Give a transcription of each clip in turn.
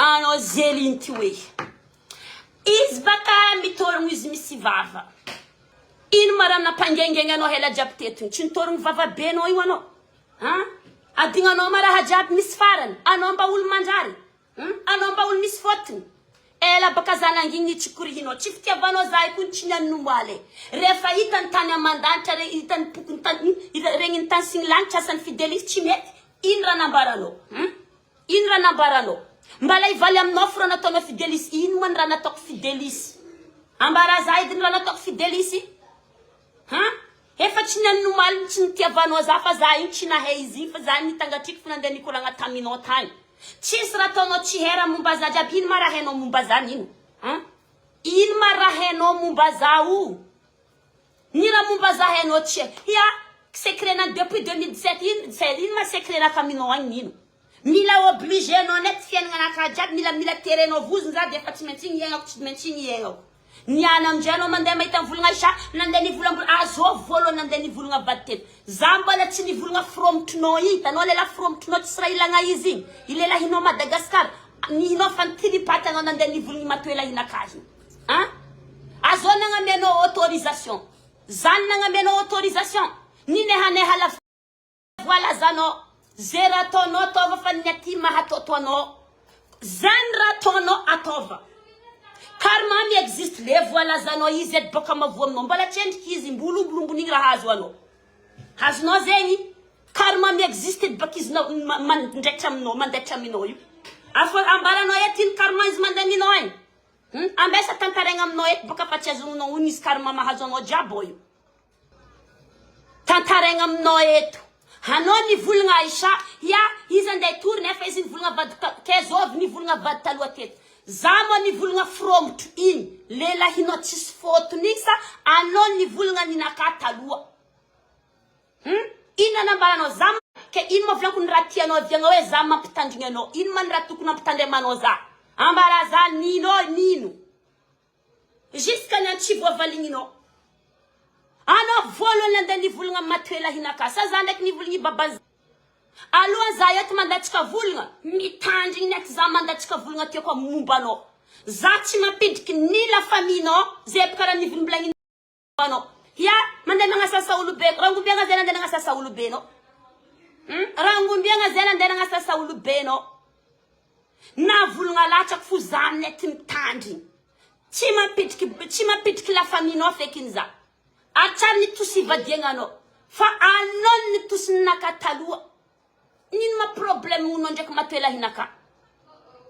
Anao zeliny ty hoe. Izy baka mitôrogno izy misy vava. Ino ma raha nampangaingaigny anao ela jiaby teto igny? Tsy nitôrogno vava be anao io anao? An? Adignanao ma raha jiaby misy farany? Anao mba olo manjary? Hum? Anao mba olo misy fôtony? Ela baka za nangigny tsy korihinao. Tsy fitiavanao za io koa tsy nianinomoaly e. Rehefa hita ny tany aman-danitra, re hita ny pokony tany, regny ny tany sy ny lanitra asan'ny Fidelis tsy mety. Ino raha nambaranao? Hum? Ino raha nambaranao? Mbala hivaly aminao fo raha nataonao Fidelis. Ino moa ny raha nataoko Fidelis? Ambara za edy ny raha nataoko Fidelis? Ha? Efa tsy nianinomaly ny tsy nitiavanao za fa za iny tsy nahay izy iny fa za nitangatriko fa nandeha nikoragna taminao tagny. Tsisy raha ataonao tsy hay raha momba za jiaby. Ino ma raha hainao momba za nino? Ha? Ino ma raha hainao momba za o? Ny raha momba za hainao tsy hay. Hia, secret nany depuis 2017 ino zay ino ma secret naka aminao agny nino? Mila obligé anao net fiaignana naka jiaby mila mila terenao vozony za de efa tsy maintsy igny iaignako tsy maintsy igny iaignako. Niala amindray anao mandeha mahita mivolagna Aisha nandeha nivolambola azovy voalohany nandeha nivolagna vady teto. Za mbola tsy nivolagna fromotrinao igny hitanao lelahy fromotrinao tsisy raha ilagna izy igny i lelahinao Madagascar nihinao fa nitilipaty anao nandeha nivolagna i matoelahinakahy igny. An! Azao nagnamenao autorisation. Zany nagnamenao autorisation. Ninehaneha la voalazanao. Ze raha ataonao ataova fa ny aty mahatoto anao. Zany raha ataonao ataova. Karma mi existe le voalazanao izy edy boka mavoa aminao. Mbola tsy endriky izy mbo lombolombonin'igny raha azo anao. Azonao zegny? Karma mi existe edy baka izy mandraitra aminao mandaitra aminao io. Afa ambaranao eto iny karma izy mandeha aminao agny. Hum ambesa tantaraigna aminao eto boka fa tsy azonao ony izy karma mahazo anao jiaby ao io. Tantaraigna aminao eto. Anao nivolagna Aisha, ya izy andeha hitory nefa izy nivolagna vady kay zovy nivolagna vady taloha teto. Za moa nivolagna fromotro igny, lelahinao tsisy fôtony igny sa anao nivolagna ninakà taloha. Hum inona nambaranao za ke ino ma volaniko ny raha tianao aviagna hoe za mampitandrigny anao ino ma ny raha tokony ampitandremanao za ambara za nino nino jusqu'à ny tsy voavaligninao anao voalohany nandeha nivolagna matoelahinaka sa za ndraiky nivolagna i baban'i aloha za eto mandatsika volagna mitandrigny ny aty za mandatsika volagna tiako momba anao za tsy mampidriky ny la famille nao zay karaha nivolombolagny anao. Hia, mandeha magnasasa olobe. Rangombiagna zay nandeha nagnasasa olobe nao. Hmm? Rangombiagna zay nandeha nagnasasa olobe nao. Na vologna latsaka fo za aminay ty mitandrigny. Tsy mampidriky tsy mampidriky la famille nao fekiny za. Ary tsary ny tosy ivadiagna anao. Fa anao ny tosy naka taloha. Nino ma problème onao ndraiky matoela hinaka.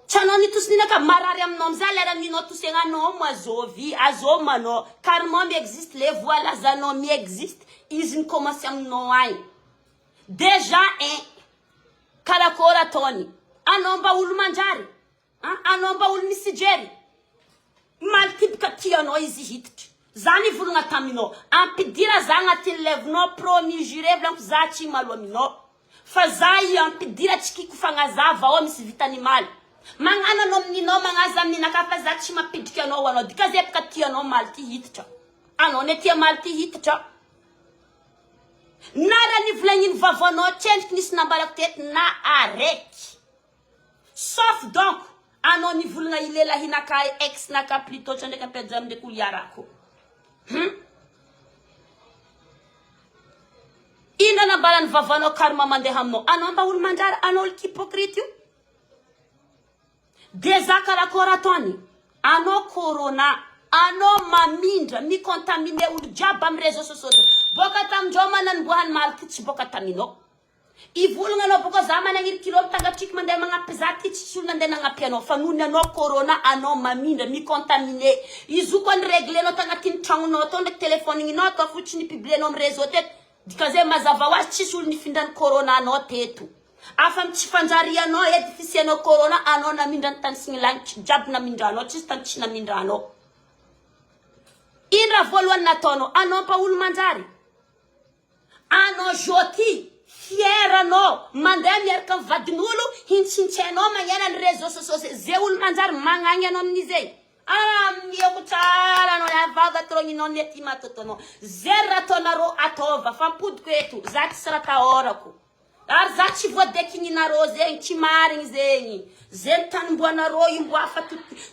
Tsy anao nitosy ninaka marary aminao amizay lera ninao tosegna anao moa zovy azô manao karma mi existe le voalazanao mi existe izy mi commence aminao agny déjà ein karakôry ataony anao mba olo manjary An anao mba olo misy jery maltipka tianao izy hiditra za nivolagna taminao ampidira za agnatin'ny live-nao promis jure volaniko za tsy malo aminao fa za io ampidira tsy kiko fagnazava ao misy vitany maly magnano anao amininao magnano za amininaka fa za tsy mampidriky anao ho anao dika zay baka tianao maly ty hiditra anao ne tia maly ty hiditra na raha nivolagniny vavanao tsendriky nisy nambarako teto na araiky Sauf donc anao nivolagna i lelahinakahy ex naka plutot tsy ndraiky ampiajano ndraiky olo iarako. Hum. Ino nambaran'ny vavanao karma mandeha aminao? Anao mba olo mandrara, anao olo hypocrite io. De za karakôry ataony? Anao corona, anao mamindra, mi-contaminer olo jiaby amy réseaux sociaux. Boka tamindreo mananimboahany maly ty tsy boka taminao. Hivolagna anao bôka za managniry kilo mitangatriky mandeha magnampy za ty tsisy olona andeha nagnampy anao fa noho ny anao corona anao mamindra mi contamine izy io koa ni reglenao tagnatin'ny tragnonao tao ndraiky telephone gninao atao fo tsy ni publienao am réseau teto dikan'izay mazava ho azy tsisy olo nifindrany corona anao teto afa am tsy fanjarianao edy fisianao corona anao namindra ny tany sy ny lanitra jiaby namindranao tsisy tany tsy namindranao ino raha voalohany nataonao anao mpa olo manjary Anao Jotty, fier anao mandeha miaraka am vadin'olo hintsintsainao magnena ny réseaux sociaux ze olo manjary magnagny anao amin'izay ah mioko tsara anao la vava trogninao mety matoto anao ze raha ataonareo ataova fa ampodiko eto za tsisy raha atahorako. Ary za tsy voadekininareo zegny, tsy marigny zegny. Ze tanimboanareo io mbo afa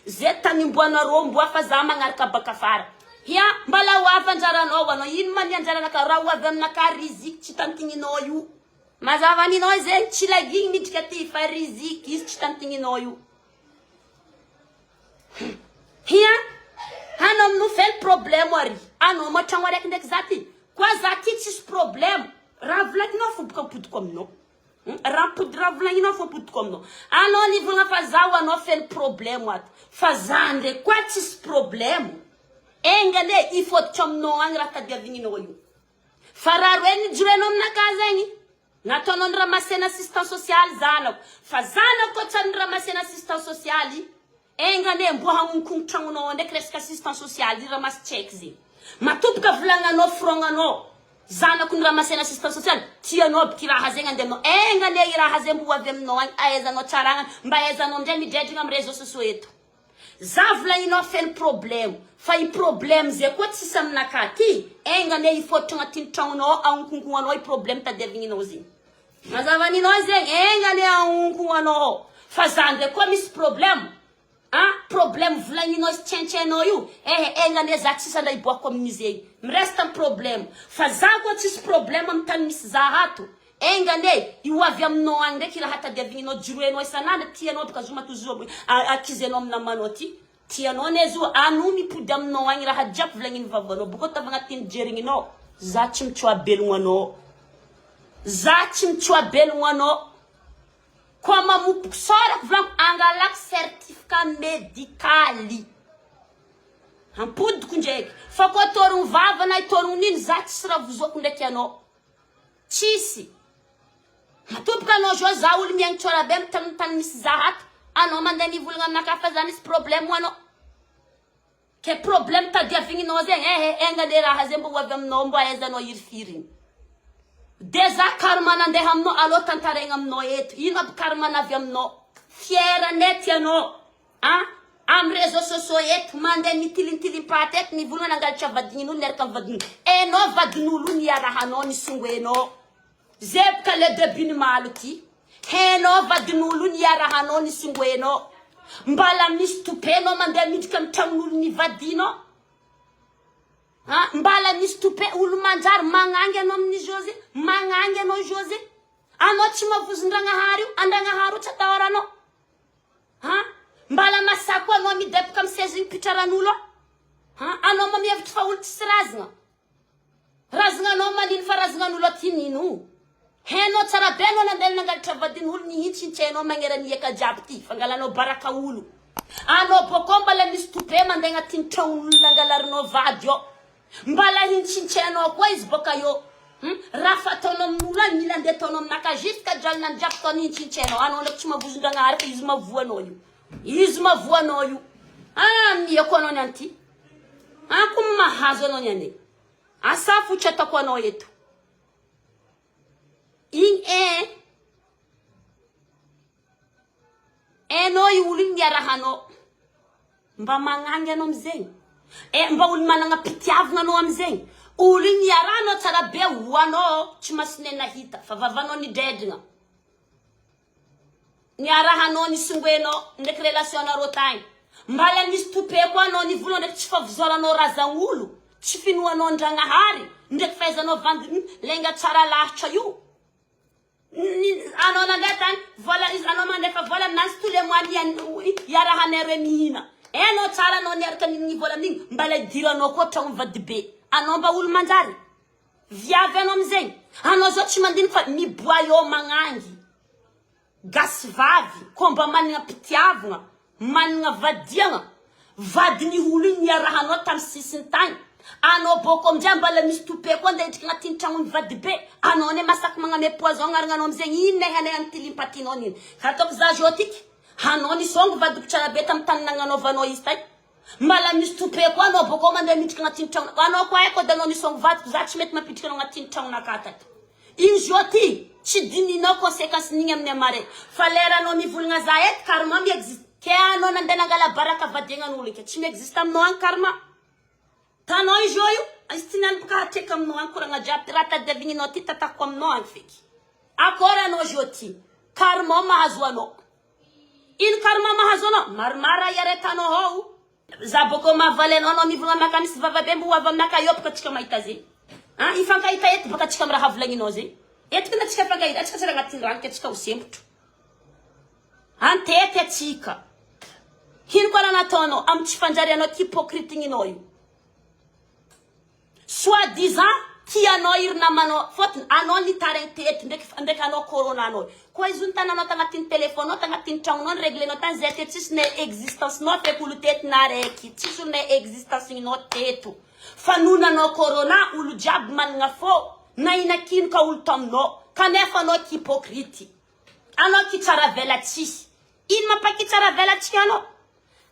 ze tanimboanareo mbo afa za magnaraka baka afara. Hia, mbala ho avy anjaranao anao, ino ma ny anjaranaka raha ho avy aminakahy riziky tsy tantigninao io. Mazava aminao zegny, tsy lagigny midriky aty fa riziky izy tsy tantigninao io. Hia, anao amin'io feno problème ary, anao ma tragno araiky ndraiky za ty, koa za ty tsisy problème, raha volagninao fo boka ampodiko aminao. Raha ampody raha volagninao fo ampodiko aminao. Anao nivolagna fa zaho anao feno problème ato, fa za ndraiky koa tsisy problème. Enga anie hifototro aminao agny raha tadiavigninao io. Fa raha roe nijoroenao aminakahy zegny, nataonao niramasena assistant social zanako, fa zanako koa tsy niramasena assistant social, enga anie mbo hagnonkono tragnonao ao ndraiky resaka assistant social io ramasy tsy haiko zegny. Matomboka volagnanao forognanao, zanako niramasena assistant social, tianao aby ty raha zegny andeha aminao, enga anie i raha zegny mbo ho avy aminao agny, ahaizanao tsara agny, mba ahaizanao amindray midredrigna amy réseaux sociaux eto. Za volagninao feno problème fa i problème zay koa tsisy aminakahy ty, enga anie hifototra agnatin'ny tragnonao ao ahonkonkognanao i problème tadiavigninao zegny. Mazava aminao zegny, enga anie ahonkonkognanao ao fa za ndraiky koa misy problème an, problème volagninao sy tsaintsainao io, ehe enga anie za tsisy andraha hiboahako amin'izegny, mi-reste am problème fa za koa tsisy problème amy tany misy za ato. Enga anie io avy aminao agny ndraiky raha tadiavignanao jiroenao isan'andro tianao boka zoma toy zo akizenao amin'ny namanao ty tianao anie zo ano mipody aminao agny raha jiaby volagniny vavanao boko tava agnatin'ny jerigninao za tsy mitsoabelogno anao za tsy mitsoabelogno anao koa mamopoko sorako volagniko angalako certificat medikaly ampodiko ndraiky fa koa torogno vava na itorogno nino za tsisy raha vozoako ndraiky anao Tsisy. Matomboka anao zao za olo miaigny tsôra be am tany misy za ato, anao mandeha mivolagna aminakahy fa za misy problème ho anao. Ke problème tadiavigninao zegny eh enga le raha zegny mbô ho avy aminao mbô ahaizanao hirifirigny. De za karma nandeha aminao alô tantaraigna aminao eto, ino aby karma navy aminao. Fier net ianao. A! Am réseaux sociaux eto mandeha mitilintilimpaty eto mivolagna nangalatra vadin'olo niaraka am vadin'olo enao vadin'olo io niarahanao nisongoenao zeboka le debut ny malo ty henao vadin'olo io niarahanao nisongoenao mbala misy topenao mandeha miditra am tragnon'olo nivadinao a mbala misy tope olo manjary magnangy anao amin'ny José magnangy anao José anao tsy mavozon-dragnahary io andragnahary io tsy atahoranao Ha? Mbala masaky koa anao midepoka am seza io pitraran'olo ao. Ha? Anao ma mihevitry fa olo tsisy razagna. Razagna anao manino fa razagnan'olo aty nino. Hainao tsara be anao nandeha nangalatra vadin'olo mihitsy tsy hainao magneran'ny hiaka jiaby ty fangalanao baraka olo. Anao bôkô mbala misy tope mandeha agnatin'ny tragnon'olo nangalarinao vady ao. Mbala hintsintsy-anao koa izy boka eo. Hum, raha fataonao amin'olo any mila andeha ataonao aminakahy jusqu'à jalona jiaby ataony hintsintsy-anao. Anao ndraiky tsy mavozon-dragnahary fa izy mavoa anao io. Izy mavoa anao io. Ah, miako anao niany ty. Ah, ko mahazo anao niany e. Asa fotsy ataoko anao eto. Igny eh. Enao io olo igny niarahanao. Mba magnangy anao amizegny. Eh mba olo managna pitiavagna anao amizegny. Olo igny niarahanao tsara be ho anao tsy masonay nahita fa vavanao nidredrigna. Niarahanao nisongoenao ndraiky relation nareo tagny. Mbala nisy tope koa anao nivolagna ndraiky tsy favozoranao razagn'olo, tsy finoanao Andragnahary, ndraiky fahaizanao vandy lenga tsara lahatra io. Anao nandeha tany vola izy anao mandefa vola aminazy tous les mois ny iarahanay roe mihina enao tsara anao niaraka ny vola amin'igny mbala idiranao koa tragno vadibe anao mba olo manjary viavy anao amizegny anao zao tsy mandiniky fa miboa eo magnangy Gasy vavy koa mba managna pitiavagna, managna vadiagna, vadiny olo igny niarahanao tamy sisiny tagny, anao bôko amizay mbala misy tope koa nde hidriky agnatin'ny tragnony vadibe, anao anie masaky magname poison agnaragnanao amizegny, ino ne hanay amy tilimpatinao nino, ka ataoko za zao tiky, anao nisongo vadiko tsara be tamy tany nagnanaovanao izy tay, mbala misy tope koa anao bôko mandeha midriky agnatin'ny tragno, anao koa haiko edy anao nisongo vadiko, za tsy mety mampidriky anao agnatin'ny tragnonakahy tato. Iny zo ty tsy dininao consequence n'igny amin'ny amare fa lera anao mivolagna za eto karma mi existe ke anao nandeha nangala baraka vadiagnan'olo ke tsy mi existe aminao agny karma tanao i zo io izy tsy niany boka hatreka aminao agny koragna jiaby ty raha tadiavigninao ty tatahiko aminao agny feky. Akory anao Joti. Karma mahazo anao. Ino karma mahazo anao? Maromaro raha iaretanao ao. Za bôkô mahavaly anao anao mivolagna aminakahy misy vava be mbo ho avy aminakahy eo bôka tsika mahita zegny. An, hifankahita eto bôka tsika amy raha volagninao zegny. Eto kna tsika hifankahita, atsika tsy raha agnatin'ny rano ke tsika ho sempotro. Antety atsika. Ino koa raha nataonao amy tsy fanjarianao ty hypocrite igninao io. Soit disant tianao iry namanao fôtony anao nitaraigny teto ndraiky ndraiky anao corona anao koa izy io nitananao tagnatin'ny téléphone nao tagnatin'ny tragnonao nireglenao tagny zay te tsisy nay existence nao feky olo teto na raiky tsisy olo nay existence nao teto fa noho nanao corona olo jiaby managna fô na inakino ka olo taminao kanefa anao k'hypocrite anao kitsara velatsihy ino mampakitsara velatsihy anao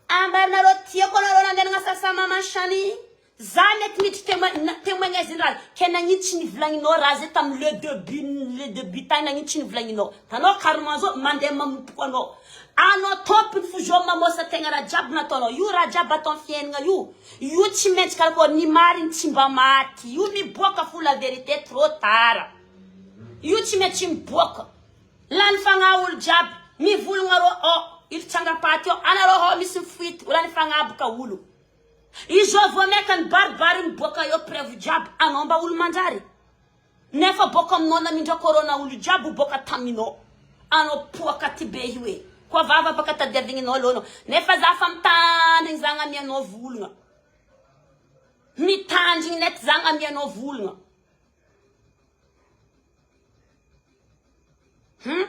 ambarinareo tiako anareo nandeha nagnasasa maman Shani. Za mety miditry temoin temoignage ny raha ke nagnino tsy nivolagninao raha zay tam le debut le debut tagny nagnino tsy nivolagninao tanao karma zao mandeha mamompoko anao anao tompony fo zao mamosa tegna raha jiaby nataonao io raha jiaby atao am fiaignana io io tsy maintsy karakôry ny marigny tsy mba maty io miboaka fo la vérité trop tard io tsy maintsy miboaka lany fagnahy olo jiaby mivolagna rô oh ilo tsangapaty io anareo hô misy mifoity lany fagnahy boka olo Izao vao maika nibaribary miboaka eo preuve jiaby anao mba olo manjary nefa boaka aminao namindra corona olo jiaby ho boaka taminao anao poaka ty be io e koa vava baka tadiavigninao aloha nefa za fa mitandrigny za agnamianao volagna mitandrigny net za agnamianao volagna. Hum?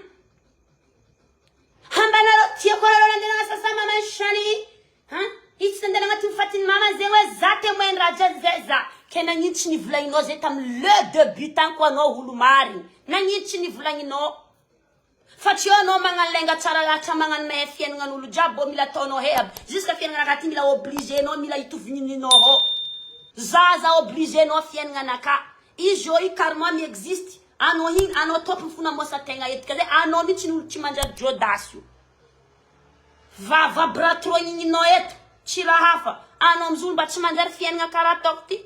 Hambanareo tiako anareo nandeha nagnasasa maman Shani. Hein? Izy tsy nandeha nagnaty fatin'ny mama zegny hoe za témoin raha jiaby zay za. Ke nagnino tsy nivolagninao zay tamin'ny le début tagny ko anao olo marigny. Nagnino tsy nivolagninao? Fa tsy eo anao magnano lainga tsara lahatra magnano mahay fiaignan'olo jiaby mbô mila ataonao he aby. Jusque fiaignanakahy ty mila obligé nao mila itovininao ao. Za za obligé nao fiaignanakahy. Izy io io karma mi existe anao igny anao tompony fo namosa tegna eto ka zay anao mihitsy ny olo tsy manjary jodasy io vava bras trop igninao eto tsy raha hafa anao amizao mba tsy manjary fiaignana karaha ataoko ty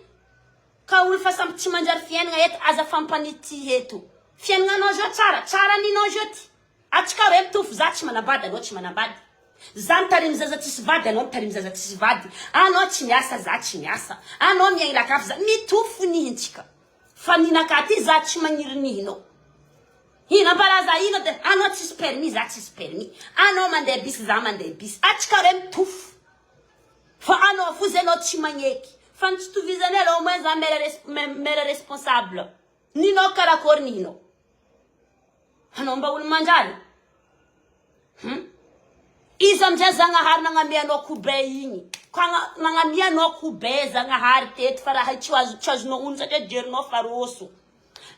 ka olo fa samby tsy manjary fiaignana eto aza fampanity eto fiaignanao zao tsara tsara ninao zao ty Atsika roe mitovy za tsy manambady anao tsy manambady za mitarimy zaza tsisy vady anao mitarimy zaza tsisy vady anao tsy miasa za tsy miasa anao miaigny lakafo za mitovy fo nihintsika fa ninakahy ty za tsy magniry nihinao ino ampalaza ino de anao tsisy permis za tsisy permis anao mandeha bus za mandeha bus atsika roe mitovy fa anao fo zay anao tsy magneky fa ny tsy tovizanay aloha au moins za mère mère responsable ninao karakory nihinao. Anao mba olo manjary? Hum? Iza amizay Zagnahary nagnamia anao kobay igny? Ka nagnamia anao kobay Zagnahary teto fa raha tsy azo tsy azonao ono satria jerinao fa roso.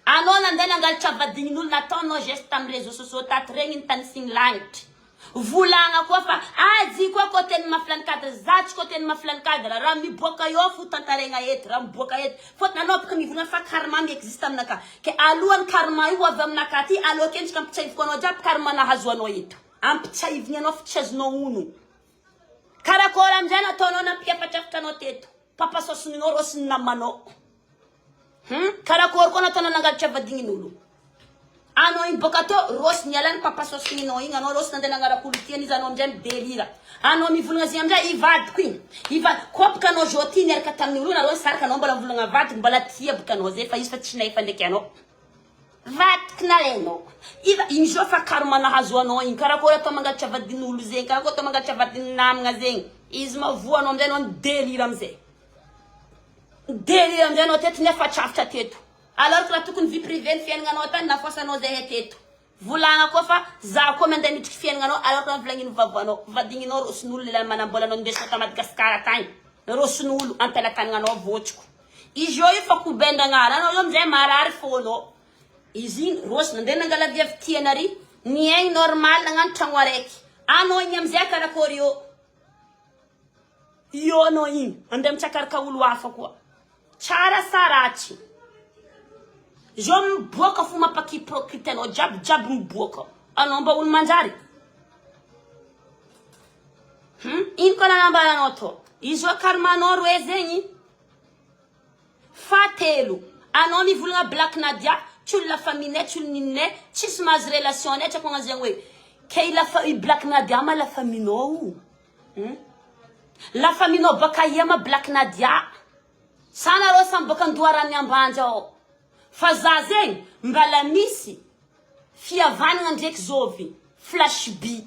Anao nandeha nangalatra vadignin'olo nataonao geste tamin'ny réseaux sociaux tato regny ny tany sy ny lanitra. Volagna koa fa azy koa côté ny mafy lany cadre za tsy côté ny mafy lany cadre raha miboaka eo fo tantaregna eto raha miboaka eto fôtony anao bôka mivolagna fa karma mi existe aminakahy ke alohan'ny karma io ho avy aminakahy aty aleo akendriky ampitsahiviko anao jiaby karma nahazo anao eto ampitsahivigny anao fa tsy azonao ono karakôry amizay nataonao nampiafatrafatra anao teto papa saosininao rô sy ny namanao. Hum karakôry koa nataonao nangalatra vadignin'olo anao igny boka teo rôsy niala ny papa sôsininao igny anao rôsy nandeha nagnaraka olo tiany izy anao amizay midelira anao mivolagna zegny amizay i vadiko igny i vadiko koa boka anao zao ty niaraka tamin'ny olo nareo nisaraka anao mbola mivolagna vadiko mbola tia boka anao zay fa izy fa tsy nahefa ndraiky anao vadiko nalainao i igny zao fa karma nahazo anao igny karakôry atao mangalatra vadin'olo zegny karakôry atao mangalatra vadin'ny namagna zegny izy mavoa anao amizay anao midelira amizay. Délire amizay anao teto nefa trafitra teto. Alors que raha tokony vie privée ny fiaignanao tany nafoasanao zahay teto. Volagna koa fa za koa mandeha midriky fiaignanao alors que raha volagniny vavanao, vadigninao rosin'olo lehilahy manambola anao nindesinao ta Madagascar tagny. Rosin'olo ampelatagnanao votsiko. Izy io fa kobendragnahary anao io amizay marary fônao. Izy igny rosy nandeha nangala viavy tiana ary niaigny normal nagnano tragno araiky. Anao igny amizay karakôry io. Io anao igny andeha mitsakaraka olo hafa koa. Tsara sa ratsy? Zao miboaka fo mampakiprokity anao jiaby jiaby miboaka. Anao mba olo manjary? Hum? Ino koa nanambaranao tô? Izy io karmanao roe zegny. Fahatelo, anao mivolagna Black Nadia, Tsy olo la famille-nay, tsy olo nininay, tsisy mahazo relation-nay, tsy haiko agnazegny hoe ke i la fa i Black Nadia ma la famille-nao o? Hum? La famille-nao baka aia ma Black Nadia? Sa nareo samy baka Andoharano Ambanja ao? Fa za zegny mbala misy fihavanagna ndraiky zôvy flash by.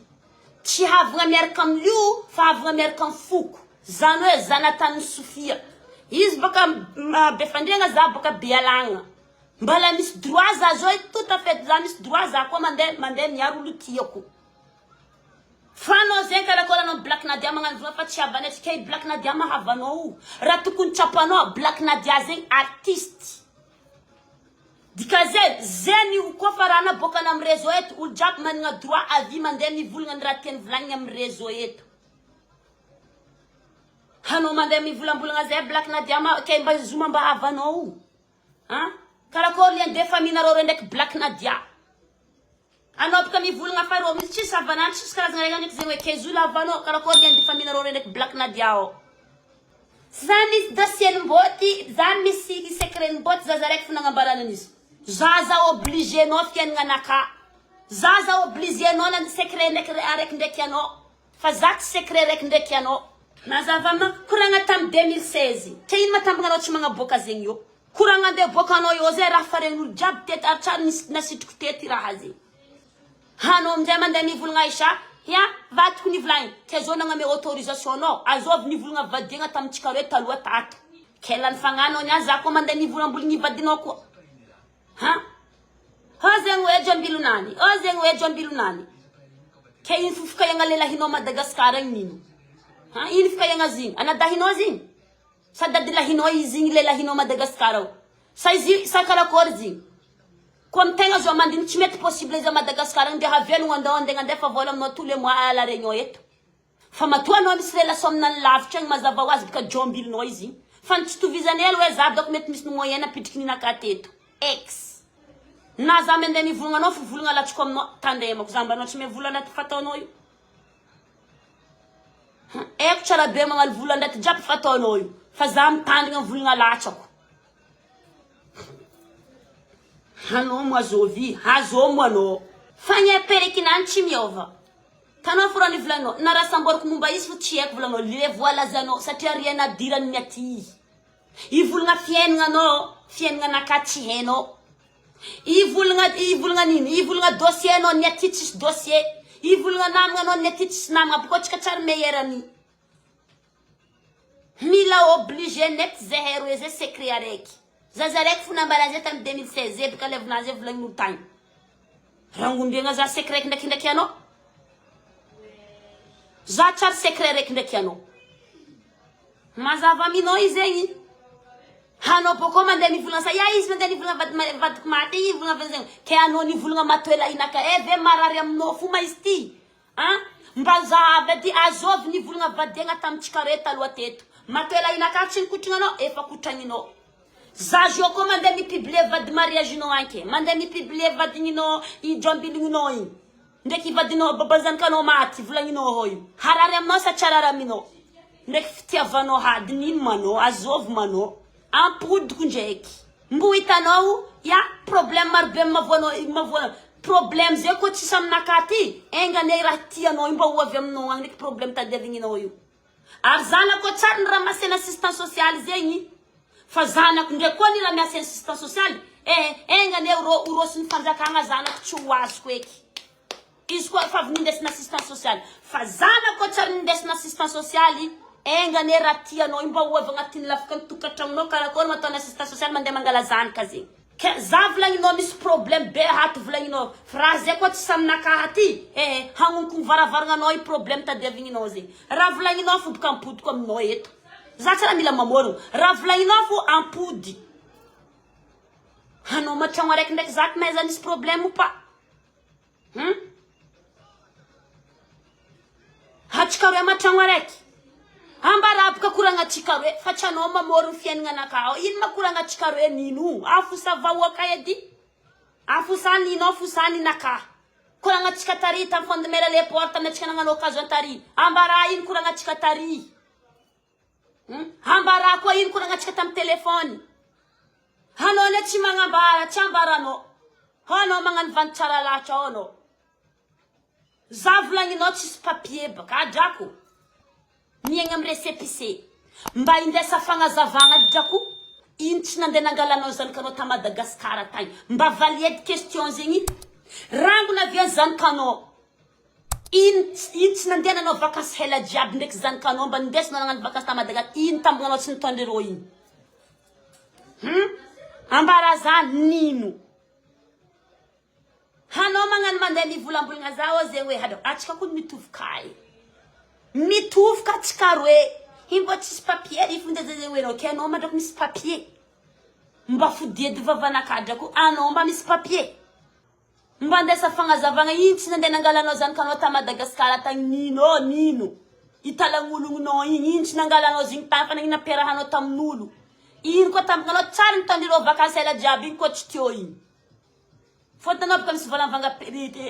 Tsy havagna miaraka amlio fa havagna miaraka am foko. Zany hoe zanatanin'i Sofia. Izy baka Befandriagna za baka Bealagna. Mbala misy droit za zao tout à fait za misy droit za koa mandeha mandeha miaro olo tiako. Fa anao zegny karakôry anao Black Nadia magnano vola fa tsy havanay tsy kay Black Nadia ma havanao o. Raha tokony tsapanao Black Nadia zegny artiste. Dikazay zegny io koa fa raha naboakana am réseau eto olo jiaby managna droit à vie mandeha mivolagna ny raha tiany volagniny am réseau eto. Anao mandeha mivolambolagna zay Black Nadia ma kay mba zoma mba havanao o. An! Karakôry lien de famille nareo reo ndraiky Black Nadia. Anao boka mivolagna fa reo mihitsy tsisy havanany tsisy karazagna regny ndraiky zegny hoe kezo la havanao karakôry lien de famille nareo reo ndraiky Black Nadia ao. Za misy dossier ny-mbôty, za misy secret ny-mbôty zaza raiky fo nagnambarana an'izy. Za za obligé nao fiaignana anakahy. Za za obligé nao na secret ndraiky araiky ndraiky anao. Fa za tsy secret raiky ndraiky anao. Mazava aminao, koragna tam 2016, ke ino mahatambagna anao tsy magnaboaka zegny eo? Koragna andeha aboakanao eo zay raha fa regn'olo jiaby teto ary tsary nisy nasitriko teto i raha zegny. Anao amizay mandeha mivolagna Aisha, hia, vadiko nivolagny, ke zao nagname autorisation anao, azovy nivolagna vadiagna tamintsika roe taloha tato. Ke lany fagnahy anao niany, za koa mandeha mivolamboligny vadinao koa. Ha? Ho zegny hoe jambilonany, ho zegny hoe jambilonany. Ke ino fo fikaiagna lelahinao Madagascar agny nino? Ha? Ino fikaiagna azy igny? Anadahinao izy igny? Sa dadilahinao izy igny lelahinao Madagascar ao? Sa izy sa karakory izy igny? Koa amy tegna zao mandiny tsy mety possible izy a Madagascar agny ndeha havelogno andao andeha andefa vola aminao tous les mois à la Réunion eto. Fa matoa anao misy relation aminany lavitra agny mazava ho azy boka jombilinao izy igny. Fa ny tsy itovizany hely hoe za dok mety misy ny moyen napitriky ninakahy teto. Ex. Na za mandeha mivolagna anao fo volagna alatsiko aminao tandremako za mba anao tsy me vola anaty fataonao io. Haiko tsara be magnalo vola ndaty jiaby fataonao io fa za mitandrigna volagna alatsako. Anao moa zovy, azô moa anao. Fa ny aperekinany tsy miova. Tanao fo raha nivolanao, na raha samboriko momba izy fo tsy haiko volanao, le voalazanao satria rien à dire ny aty. Ivolagna fiaignana anao, fiaignana anakahy tsy hainao. Ivolagna ivolagna nino, ivolagna dossier anao ny aty tsisy dossier. Ivolagna namagna anao ny aty tsisy namagna, bôka tsika tsary meilleur ami. Mila obligé net zahay roe zay secret araiky. Zaza raiky fo nambara zay tamy 2016 zay boka levona zay volagnin'olo tagny. Rangombiagna za secret raiky ndraiky anao. Za tsary secret raiky ndraiky anao. Mazava aminao izegny. Hanao bôkô mandeha mivolagna sa ya izy mandeha nivolagna vady vadiko maty igny nivolagna vady zegny. Ke anao nivolagna matoela inaka eh ve marary aminao fo ma izy ty. An! Mba zahava edy azovy nivolagna vadiagna tamintsika reo taloha teto. Matoela inakahy tsy nikotrigna anao efa kotragninao. Za zio koa mandeha mi publier vady mariage-nao anke, mandeha mi publier vadigninao i jambilogninao igny. Ndraiky vadinao babazanakanao maty volagninao ao io. Harary aminao sa tsy harary aminao? Ndraiky fitiavanao hadiny ino manao, azovy manao. Ampodiko ndraiky. Mbo hitanao ya problème maro be mavoanao mavoanao problème zay koa tsisy aminakahy ty enga anie raha tianao io mba ho avy aminao agny ndraiky problème tadiavigninao io ary zanako tsary ny ramasena assistant socialy zegny fa zanako ndraiky koa ny ramiasa assistant socialy eh enga anie ro orosin'ny fanjakagna zanako tsy ho azoko eky Izy koa efa avy nindesina assistance sociale fa zanako koa tsy ary nindesina assistance sociale enga anie raha tianao io mba ho avy agnatin'ny lafikan'ny tokantragnonao karakory ma ataon'ny assistance sociale mandeha mangala zanaka zegny ke za volagninao misy problème be ato volagninao fa raha zay koa tsy samy nakahy aty eh hagnonkogno varavaragna anao i problème tadiavigninao zegny raha volagninao fo boka ampodiko aminao eto za tsy raha mila mamorogno raha volagninao fo ampody anao matragno araiky ndraiky za ko mahaiza misy problème ou pas. Hum? Atsika roe aman-tragno araiky. Ambaraboka koragna atsika roe fa tsy anao mamôrogno fiaignananakahy ao. Ino ma koragna atsika roe nino? Afosa vahoaka edy. Afosa nino, afosa ninakahy. Koragna atsika tary tamy fond de mer le port tamy atsika nagnano occasion tary. Ambara ino koragna atsika tary? Hum? Ambara koa ino koragna atsika tamy téléphone? Anao anie tsy magnambara, tsy ambaranao. Hao anao magnano vandy tsara lahatra ao anao. Za volagninao tsisy papier baka adrako. Miaigna am récépissé. Mba indesa fagnazavagna edy drako, ino tsy nandeha nangalanao zanakanao ta Madagascar tagny? Mba valia edy question zegny. Rangona avy eo zanakanao. Ino ino tsy nandeha nanao vakansy hela jiaby ndraiky zanakanao mba nindesinao nagnano vakansy ta Madagascar, ino tambagnanao tsy nitondra ireo igny? Hum? Ambara za nino. Hanao magnano mandeha mivolambolagna za ao zegny hoe hadro atsika koa mitovy ka e. Mitovy ka atsika roe. Iny mbô tsisy papier ry fonja zegny hoe anao ke anao mandrako misy papier. Mba fodia edy vavanakahy drako anao mba misy papier. Mba andesa fagnazavagna ino tsy nandeha nangalanao zanakanao ta Madagascar tagny nino ô nino. I talagnolognonao igny ino tsy nangalanao zegny tany fa nagnino nampiarahanao tamin'olo. Ino koa tampokanao tsary nitondra ireo vakansy ela jiaby igny koa tsy teo igny. Fôtony anao boka misy vola mivanga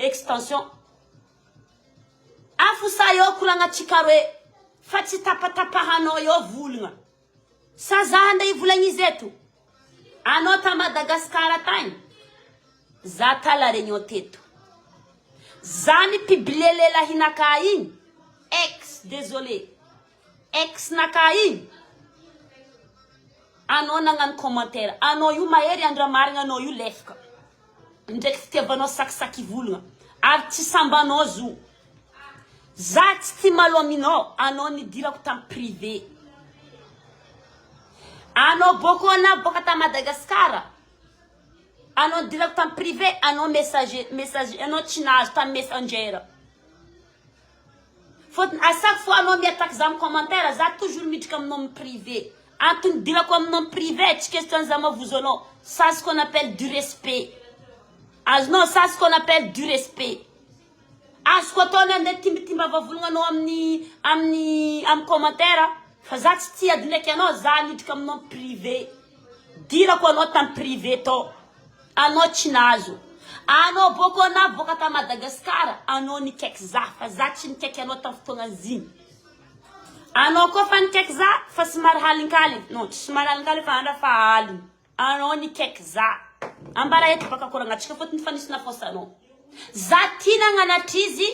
extension. Afosa eo koragnatsika roe fa tsy tapatapahanao eo volagna. Sa za handeha hivolagna izy eto? Anao ta Madagascar tagny, za ta La Réunion teto. Za ni publier lelahinakahy igny, ex, désolé, ex nakahy igny. Anao nagnano commentaire, anao io mahery andra marigna anao io lefaka. Ndraiky fitiavanao sakisaky volagna ary tsy sambanao zo. Za tsy tia malo aminao, anao nidirako tam privé. Anao boko ana boka ta Madagascar, anao nidirako tam privé, anao message message anao tsy nahazo tam messenger. Fôtony à chaque fois anao mi-attaque za am commentaire, za toujours miditra aminao am privé. Antony idirako aminao am privé, tsy question za mavozo anao, ça ce qu'on appelle du respect. Azonao, ça ce qu'on appelle du respect. Azoko atao ny andeha timbitimba vavologna anao amin'ny amin'ny am commentaire fa za tsy tia ady ndraiky anao, za niditra aminao am privé. Dirako anao tam privé tao. Anao tsy nahazo. Anao boko anah boka ta Madagascar anao nikaiky za fa za tsy nikaiky anao tam fotoagna zigny. Anao koa fa nikaiky za fa somary halinkaligny non tsy somary halinkaligny fa andra fa aligny anao nikaiky za. Ambara eto baka koragnantsika fôtony fa nisy nafosanao. Za tia nagnanatra izy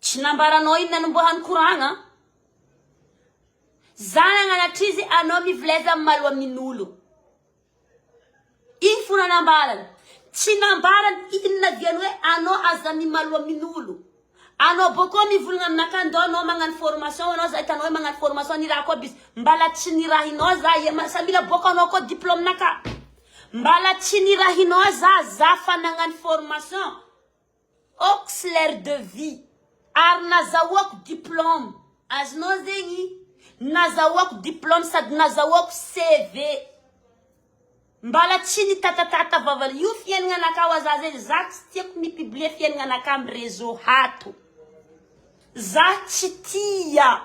tsy nambaranao iny nanombohany koragna. Za nagnanatra izy anao mivoleza malo amin'olo. Iny fona nambarany. Tsy nambarany inona viany hoe anao aza mimaloa amin'olo. Anao bôkô mivolagna aminakahy ndao anao magnano formation anao za hitanao hoe magnano formation nirahako aby izy. Mbala tsy nirahinao za ia sa mila bôka anao koa diplôme nakahy. Mbala tsy nirahinao za za fa nagnano formation auxiliaire de vie ary nazahoako diplôme. Azonao zegny? Nazahoako diplôme sady nazahoako CV. Mbala tsy nitatatata vava io fiaignananakahy wa za zegny za tsy tiako mi-publier fiaignananakahy amy réseau ato. Za tsy tia.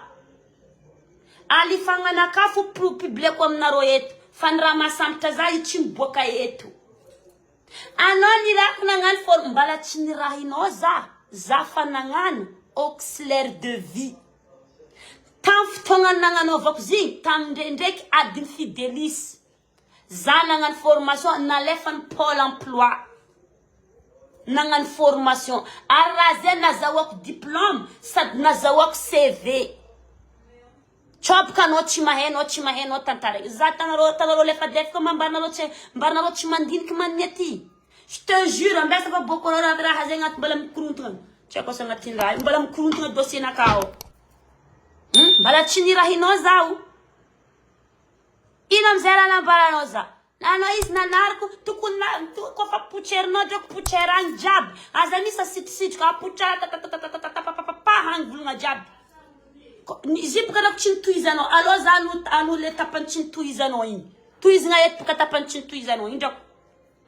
Alifagnanakahy fo publieko aminareo eto fa ny raha mahasambotra za io tsy miboaka eto. Anao nirahiko nagnano forme mbala tsy nirahinao za, za fa nagnano auxiliaire de vie. Tam fotoagna nagnanaovako zigny tam ndraindraiky adiny fidelis za nagnano formation nalefany pole emploi nagnano formation ary raha zay nazahoako diplome sady nazahoako CV. Tsoboka anao tsy mahay anao tsy mahay anao tantara io za tanareo tanareo lefadefaka ma mbarinareo tsy mbarinareo tsy mandiniky maniny aty je te jure ambesa fa boko anao raha raha zegny ato mbola mikorontagna tsy haiko asa agnatin'ny raha io mbola mikorontagna dossier naka ao hmm? Mbala tsy nirahinao zaho ino amizay raha nambaranao za nanao izy nanariko tokony na kofa potserinao drako potsera agny jiaby aza misy asitrisitrika apotsara tatatatatatatatapapapa agny volagna jiaby Izy io boka anao tsy nitohizanao aleo za aloha aloha le tapany tsy nitohizanao igny tohizagna eto boka tapany tsy nitohizanao igny drako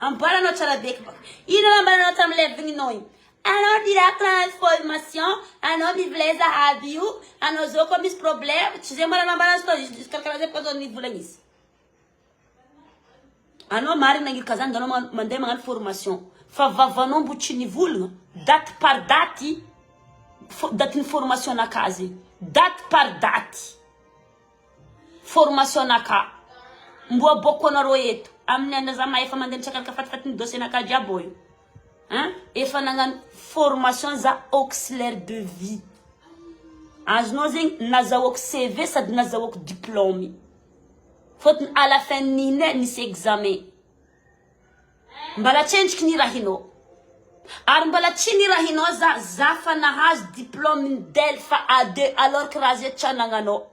amboaranao tsara beky baka ino ambaranao tamin'ny levigninao igny anao miracle information anao mivoleza aby io anao zao koa misy problème tsy zay mbola nambarany izy koa izy karakaraha zay boka zao nivolagna izy Anao marina nagny kazany anao mandeha magnano formation fa vavanao mbo tsy nivolagna date par date date ny formation naka zegny date par date formation naka mbo aboako anareo eto amin'ny andra za mahefa mandeha mitsakaraka fatifatin'ny dossier naka jiaby io. Hein? Efa nagnano formation za auxiliaire de vie. Azonao zegny nazahoako CV sady nazahoako diplôme. Fôtony à la fin n'iny nisy examen. Mbala tsy endriky nirahinao. Ary mbala tsy nirahinao za, za fa nahazo diplôme ny DELF A2 alors que raha zay tsy anagnanao.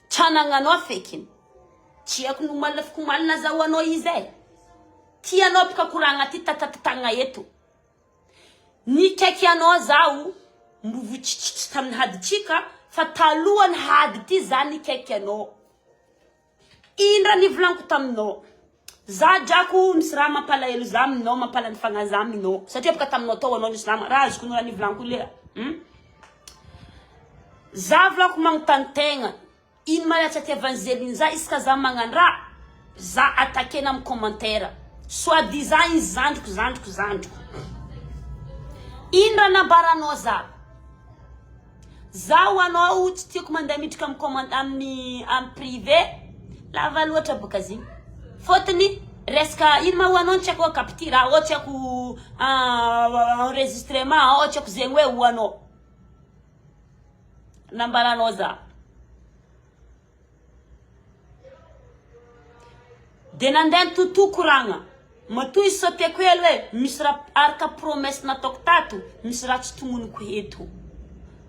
Tsy anagnanao fekiny. Tsy haiko ny omaly afaka omaly nazahoanao izy e. Tianao boka koragna ty tatatatagna eto. Nikaiky anao zaho mbo votsitsitsy tamin'ny haditsika fa talohan'ny hady ty za nikaiky anao. Ino raha nivolaniko taminao? Za drako misy raha mampalahelo za aminao, mampalany fagnahy za aminao. Satria boka taminao tao anao nisy raha, raha azoko ny raha nivolaniko le. Hmm? Za volako magnontany tegna, ino ma raha tsy atiavan'i Zeline za isaka za magnano raha, za attaquena amin'ny commentaire. Soit disant izy zandriko, zandriko, zandriko. Ino raha nambaranao za? Zaho anao tsy tiako mandeha miditra amin'ny comment amin'ny amin'ny privé lava loatra boka zigny fôtony resaka ino ma ho anao tsy haiko capture ao tsy haiko enregistrement ao tsy haiko zegny hoe ho anao nambaranao za De nandeha nitotoa koragna. Matoa izy sauteko hely hoe misy raha araka promesse nataoko tato misy raha tsy tognoniko eto.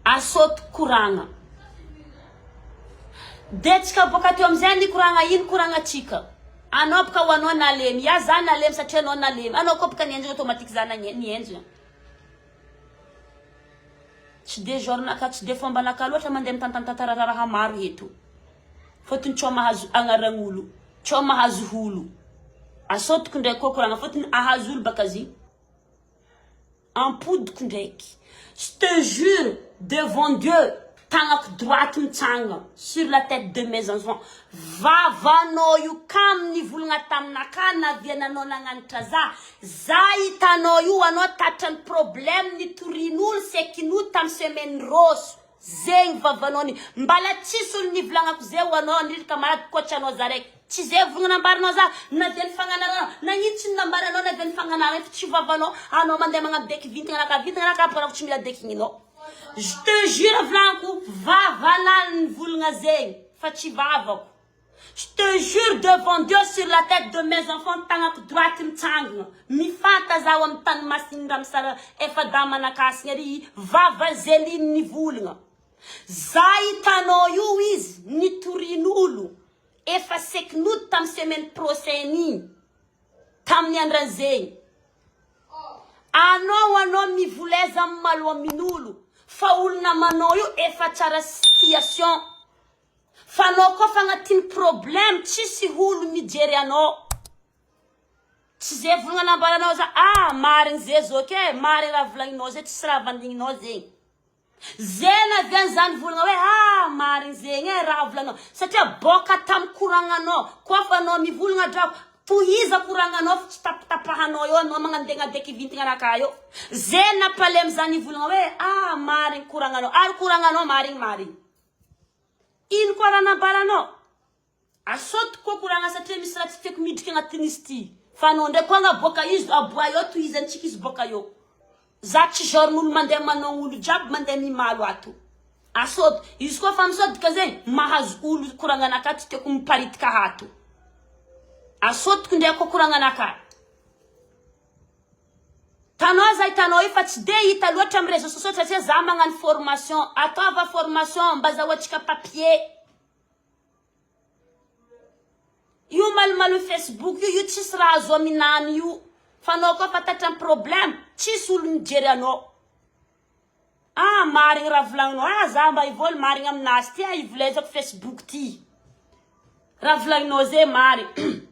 Asaoty koragna. De tsika boaka teo amizay nikoragna ino koragna tsika. Anao boka ho anao nalemy, ya za nalemy satria anao nalemy. Anao koa boka nihenjagna automatique za nihenjagna. Tsy de genre naka tsy de fomba naka loatra mandeha mitantantantara raharaha maro eto. Fôtony tsao mahazo agnaragn'olo, tsao mahazo olo. Asôtiko ndraiky koa koragna fôtony ahazo olo baka zy. Ampodiko ndraiky. Je te jure devant Dieu, tagnako droite mitsangana sur la tête de mes enfants. Vavanao io kamo nivolagna taminakahy naviananao nagnanatra za. Za hitanao io anao tatrany problème nitorian'olo sekin'olo tam semaine roso zegny vavanao ny mbala tsisy olo nivolagnako zay ho anao ndrindra camarade coach anao za raiky tsy zay volagna nambaranao za na de ny fagnanarana nagnino tsy nambaranao na de ny fagnanarana fa tsy vavanao anao mandeha magnano deky vintagna anakahy vintagna anakahy porako tsy mila dekign'inao je te jure volagnako vavanao nivolagna zegny fa tsy vavako. Je te jure devant Dieu sur la tête de mes enfants tagnako droite mitsangana mifanta zaho amin'ny tany masin'ny Ramsara efa-dahy manakasina ary vava Zeline nivolagna za hitanao io izy nitorian'olo efa seky nody tamin'ny semaine prochaine igny tamin'ny andran'zegny anao anao mivoleza amin'ny malo amin'olo fa olo namanao io efa tsara situation Fa anao koa fa agnatin'ny problème tsisy olo mijery anao. Tsy ze volagna nambaranao za ah marigny ze zoky e, marigny raha volagninao ze tsisy raha vandigninao zegny. Ze naviany za nivolagna hoe ah marigny zegny e raha volagnao satria boka tamy koragnanao koa fa anao mivolagna drako tohiza koragnanao fa tsy tapitapahanao eo anao magnandegnandeky vintagna anakahy eo. Ze nampalemy za nivolagna hoe ah marigny koragnanao ary koragnanao marigny marigny. Ino koa raha nambaranao? Asaoty koa koragna satria misy raha tsy tiako midriky agnatin'izy ty. Fa anao ndraiky koa agnaboaka izy aboa eo tohizantsika izy boaka eo. Za tsy genre n'olo mandeha manao olo jiaby mandeha mimalo ato. Asaoty. Izy koa fa misaoty dika zegny mahazo olo koragnanakahy tsy tiako miparitika ato. Asaotiko ndraiky koa koragnanakahy. Tanao za hitanao io fa tsy de hita loatra am réseaux sociaux satria za magnano formation ataova formation mba azahoantsika papier io malomalo facebook io io tsisy raha azo aminany io fa anao koa fa tratran'ny problème tsisy olo mijery anao ah marigny raha volagninao ah za mba hivoly marigny aminazy ty ah hivolezako facebook ty raha volagninao zay marigny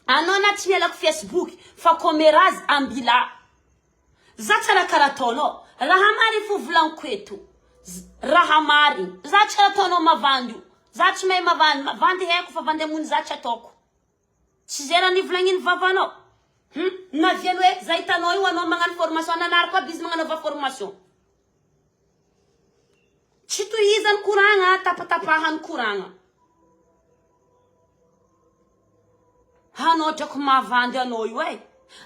Anao na tsy mialako Facebook fa commerage ambila. Za tsy raha karaha ataonao. Raha marigny fo volagniko eto. Raha marigny. Za tsy raha ataonao mavandy io. Za tsy mahay mavandy. Mavandy haiko fa vandy amony za tsy ataoko. Tsy zay raha nivolagniny vavanao. Hum naviany hoe za hitanao io anao magnano formation nanariko aby izy magnanaova formation. Tsy tohizany koragna tapatapahany koragna. Anao drako mavandy anao io e.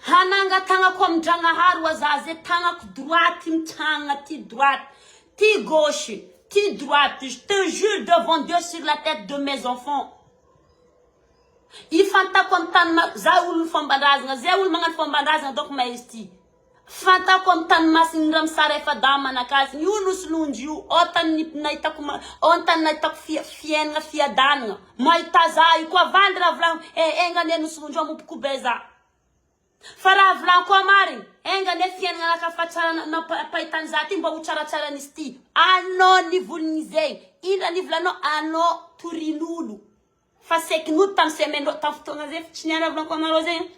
Hananga tagnako amin-dragnahary wa za ze tagnako droite mitsangana ty droite ty gauche ty droite je te jure devant Dieu sur la tête de mes enfants ifantako amy tany ma za olon'ny fomban-drazagna ze olo magnano fomban-drazagna donc mahay izy ty fantako amy tany masin'ny Ramsara efa-dahy manakasy io nosy lonjy io ao tany nahitako ao tany nahitako fiainana fiadanana mahita za io koa vandy raha volagno eh enga anie nosy lonjy ao mompoko be za. Fa raha volagno koa marigny, enga anie fiaignana anaka fa tsara nampahitany za ty mba ho tsaratsara nisy ty. Anao nivolagny zegny, ino raha nivolanao anao torin'olo fa saiky nody tamy semaine reo tamy fotoagna zay fa tsy niany raha volagniko aminareo zegny.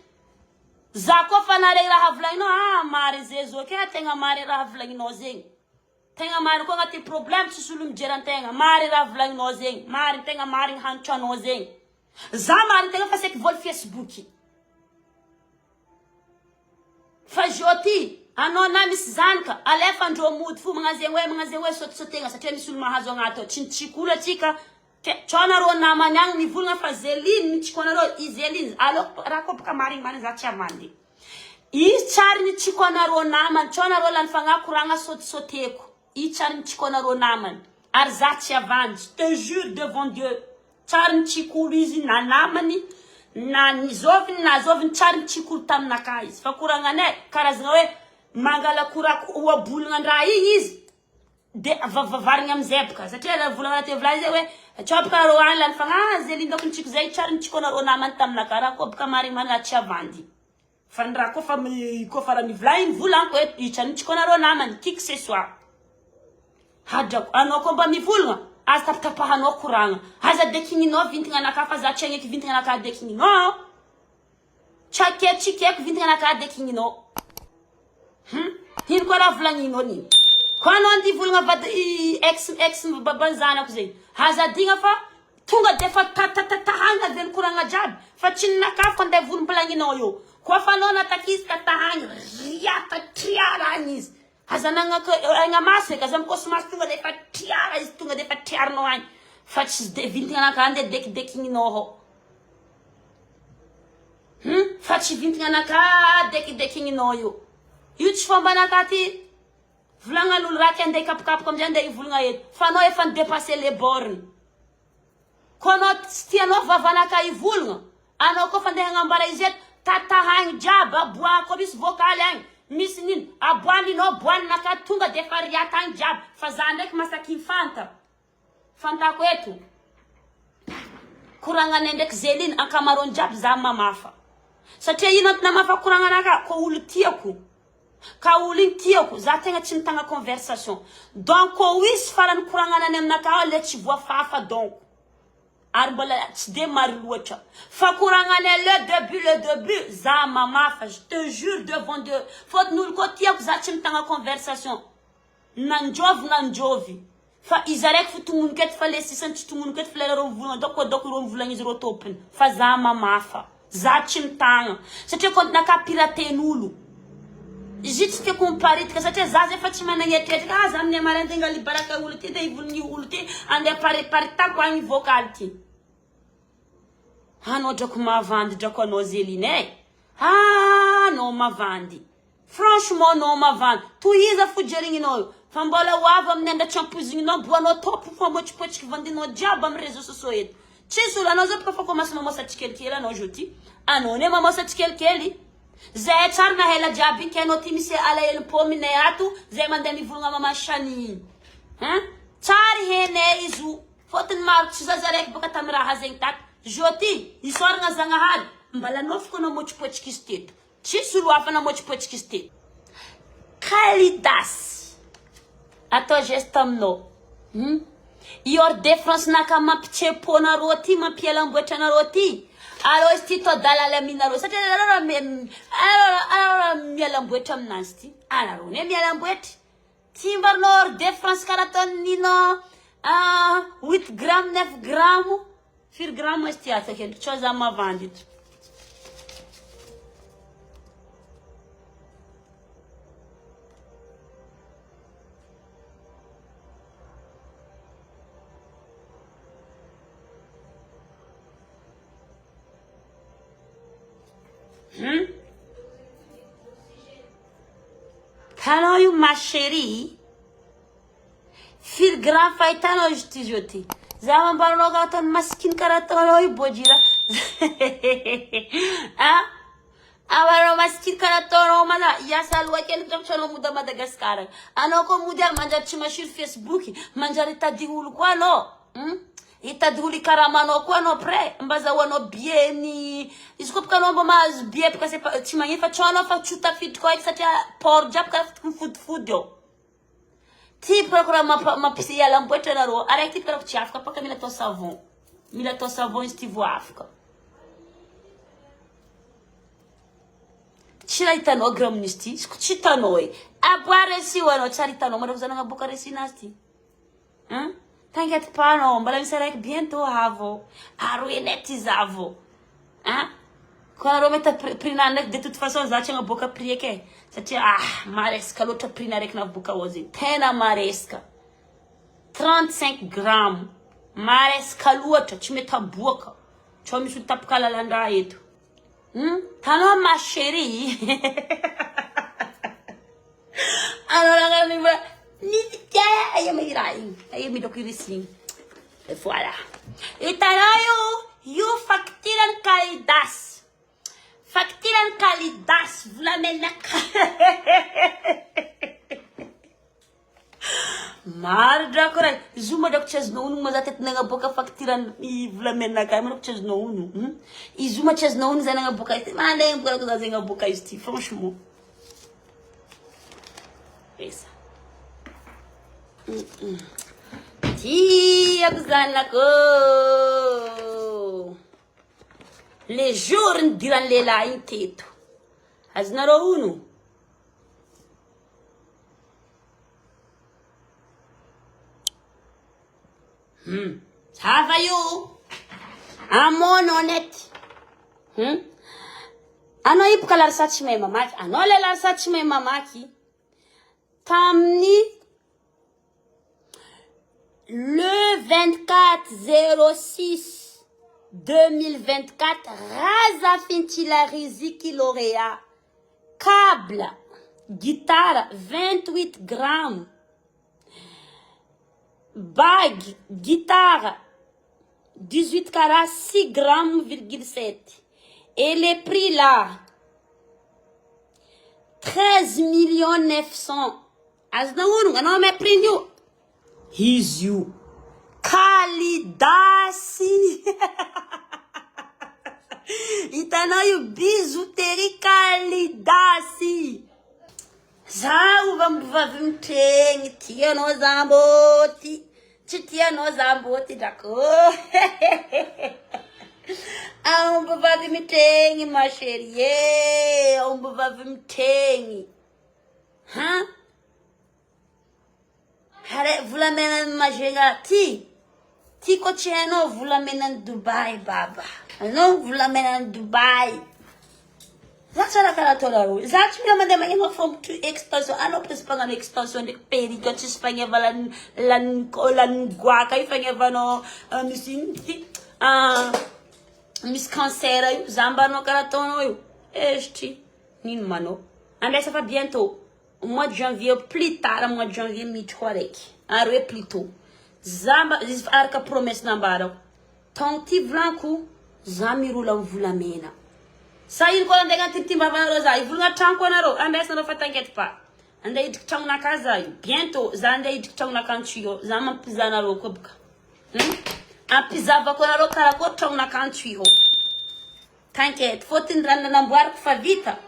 Za koa fa nare raha volagninao ah marigny zay zo ke tegna marigny raha volagninao zegny. Tegna marigny koa agnaty problème tsisy olo mijery antegna, marigny raha volagninao zegny, marigny tegna marigny hanitranao zegny. Za marigny tegna fa saiky voly facebook. Fa zao ty anao na misy zanaka alefa andreo mody fo magnano zegny hoe magnano zegny hoe saotisaotegna satria misy olo mahazo agnaty ao tsy nitsiko olo atsika ke tsao anareo namany agny mivolagna fa Zeline mitsiko anareo i Zeline aleoko raha koa boka marigny marigny za tsy havandy izy tsary nitsiko anareo namany tsao anareo lany fagnahy koragna saotisaoteko i tsary nitsiko anareo namany ary za tsy havandy je te jure devant Dieu Tsary nitsikolo izy na namany na ny zoviny na zoviny tsary nitsikolo taminakahy izy fa koragnanay karazagna hoe mangala korako ohabolagna andraha igny izy de vavavarigny amizay boka satria raha volagna teo volagny zay hoe tsao boka nareo any lany fagnahy zay lindako nitsiko zay tsary nitsiko anareo namany taminakahy raha koa boka marigny marigny raha tsy avandy fa ny raha koa fa koa fa raha nivolagny igny volagniko hoe io tsary nitsiko anareo namany qui que ce soit. Hadrako, anao koa mba mivolagna, aza tapatapahanao koragna, aza dekininao vintagna anakahy fa za tsy hagneky vintagna anakahy dekininao, tsy ake tsy ekeko vintagna anakahy dekininao, hum, ino koa raha volagninao nino, koa anao andeha hivolagna vady ex ex baban'ny zanako zegny, aza adigna fa tonga de fa tatatatahagna avy eo ny koragna jiaby fa tsy ninakahy fa andeha volombolagninaao eo, koa fa anao nataky izy tatahagna, riaka triara agny izy. Aza nagnaka aigna maso eky, aza mikôsy maso tonga de efa triara izy tonga de efa triarinao agny fa tsy de vintigna anakahy andeha dekidekininao ao. Hum, fa tsy vintigna anakahy dekidekininao io. Io tsy fombanakahy ty. Volagnan'olo raky andeha hikapokapoka amizay andeha hivolagna eto fa anao efa ni-depasser les bornes. Ko anao tsy tianao vavanakahy hivolagna, anao koa fa andeha hagnambara izy eto, tatahagny jiaby, aboaha koa misy vocal agny, misy nino, aboaha ninao, aboaha ninakahy, tonga de efa riata agny jiaby, fa za ndraiky masaky mifanta, fantako eto, koragnanay ndraiky Zeline ankamaroany jiaby za mamafa, satria ino antony hamafako koragnanakahy, ko olo tiako. Ka olo igny tiako, za tegna tsy mitagna conversation. Donc ko hisy farany koragnana any aminakahy ao le tsy voafafa donc. Ary mbola tsy de maro loatra. Fa koragnanay le debut le debut, za mamafa, je te jure devant Dieu. Fôtony olo koa tiako za tsy mitagna conversation. Nanjôvy nanjôvy. Fa izy araiky fo tognoniko eto fa le sisany tsy tognoniko eto fa le reo mivolagna doko doko ireo mivolagna izy ireo tompony fa za mamafa za tsy mitagna satria compte nakahy piraten'olo izy io tsy tiako miparitaka satria za zay fa tsy managna eritreritra ah za amin'ny maraina tegna libaraka olo ty de hivolagna io olo ty andeha pariparitako agny vocal ty. Anao drako mavandy drako anao Zeline eh! Ah anao mavandy franchement anao mavandy tohiza fo jerigninao io fa mbola ho avy amin'ny andra tsy ampoizigninao mbo anao top fo mamotsipotsiky vandinao jiaby amin'ny réseaux sociaux eto tsisy olo anao zao boka fa commence mamosa tsikelikely anao zao ty anao ne mamosa tsikelikely zahay tsary na ela jiaby iny ke anao ty misy alahelom-po aminay ato zay mandeha mivolagna maman Shani iny hein tsary henay izy io Fôtony maro tsy zaza raiky bôka tamy raha zegny tato. Zô ty, isaoragna Zagnahary, mbala nofiko namotsipotsiky izy teto. Tsisy olo hafa namotsipotsiky izy teto. Kalidas, atao geste aminao. Hum. I hors de France naka mampitsepo anareo ty, mampialamboatra anareo ty. Aleo izy ty tô dalaly aminareo satria anareo raha anareo raha mialamboatra aminazy ty. Anareo ne mialamboatra. Tsy mba nord de France karaha ataon'i Nino huit gramme neuf gramme firy gramme izy ty ato akendriky sao za mavandy eto. Hum? Tanao io ma chérie. Firy gramme fahitanao izy ty zao ty. Za mambaranao karaha ataon'ny masikiny karaha ataonao io Bojira. Ah? Ambaranao masikiny karaha ataonao mana hiasa aloha kely drakitra anao mody à Madagascar. Anao koa mody ary manjary tsy masiro Facebook, manjary hitady olo koa anao. Hmm? Hitady olo hikaramanao koa anao après mba azahoanao billet ny izy koa boka anao mba mahazo billet boka c'est pas tsy magnino fa tsy anao fa tsy ho tafiditra koa eky satria port jiaby karaha mifodifody ao. Ty boka raha mampa mampisy hialamboatra anareo araiky ty boka tsy afaka paka mila atao savon mila atao savon izy ty vao afaka. Tsy raha hitanao gramin'izy ty izy ko tsy hitanao e. Aboa reçu ho anao tsara hitanao manao za nagnaboaka reçu nazy ty. Hein? T'inquiète pas anao, mbola misy araiky bientôt avy ao. Aroe net izy avy ao. Hein? Koa nareo mahita prix-nany ndraiky de toute façon za tsy hagnaboaka prix eky e. Satria ah, maresaka loatra prix-ny araiky navoaka ao zegny. Tena maresaka. 35 grammes. Maresaka loatra, tsy mety aboaka. Tsao misy olo tapaka lalan-draha eto. Hmm? Tanao ma chérie. Anao nagnano ny mbola nitika aia ma i raha igny. Aia midoko irisy igny. Voilà. Hitanao io, io facture-n'ny Kalidas. Facture-n'ny Kalidas volamena. Maro drako raha izy io ma drako tsy azonao onogno ma za teto nagnaboaka facture ny volamena akay ma drako tsy azonao onogno. Hmm? Izy io ma tsy azonao onogno za nagnaboaka izy ty. Mandeha mbola za zegny nagnaboaka izy ty franchement. Esa. Tiako zanako. Le jour nidiran'ny lehilahy igny teto. Azonareo ono? Hmm. Ça va io. Amon honnête. Hmm. Anao io boka larisa tsy mahay mamaky. Anao le larisa tsy mahay mamaky. Tamin'ny le 24 06 2024 Razafintsilariziki lauréat câble guitare 28 grammes bague guitare 18 carats 6 grammes virgule 7 et les prix là 13 millions 900 azonao onogno anao ame prix io izy io Kalidasy hitanao io bijouterie Kalidasy za ovambovavy mitregny tianao za mbô ty tsy tianao za mbô ty drako aombovavy mitregny ma chérie aombovavy mitregny ha Hare volamena Majunga ty ty koa tsy hainao volamenan'i Dubaï baba anao volamenan'i Dubaï za tsara karaha ataonareo za tsy mila mandeha magnano forme extension anao presque mpagnano extension ndraiky perruque tsisy fagneva lany lany lany goaka io fagnevanao misy ino ty misy cancer io za mba anao karaha ataonao io ezitry nino manao andraisa fa bientôt Mois de janvier plus tard mois de janvier miditra koa araiky ary hoe plus tôt za mba izy fa araka promesse nambarako taogno ty volaniko za mirola amin'ny volamena sa ino koa andeha agnatinitim-bavanareo za hivolagna tranoko anareo andraisanareo fa t'inquiète pas andeha hidriky tragnonakahy za io bientôt za andeha hidriky tragnonakahy antsohiho za mampizaha anareo koa boka hum ampizavako anareo karakory tragnonakahy antsohiho T'inquiète, fôtony raha nanamboariko fa vita,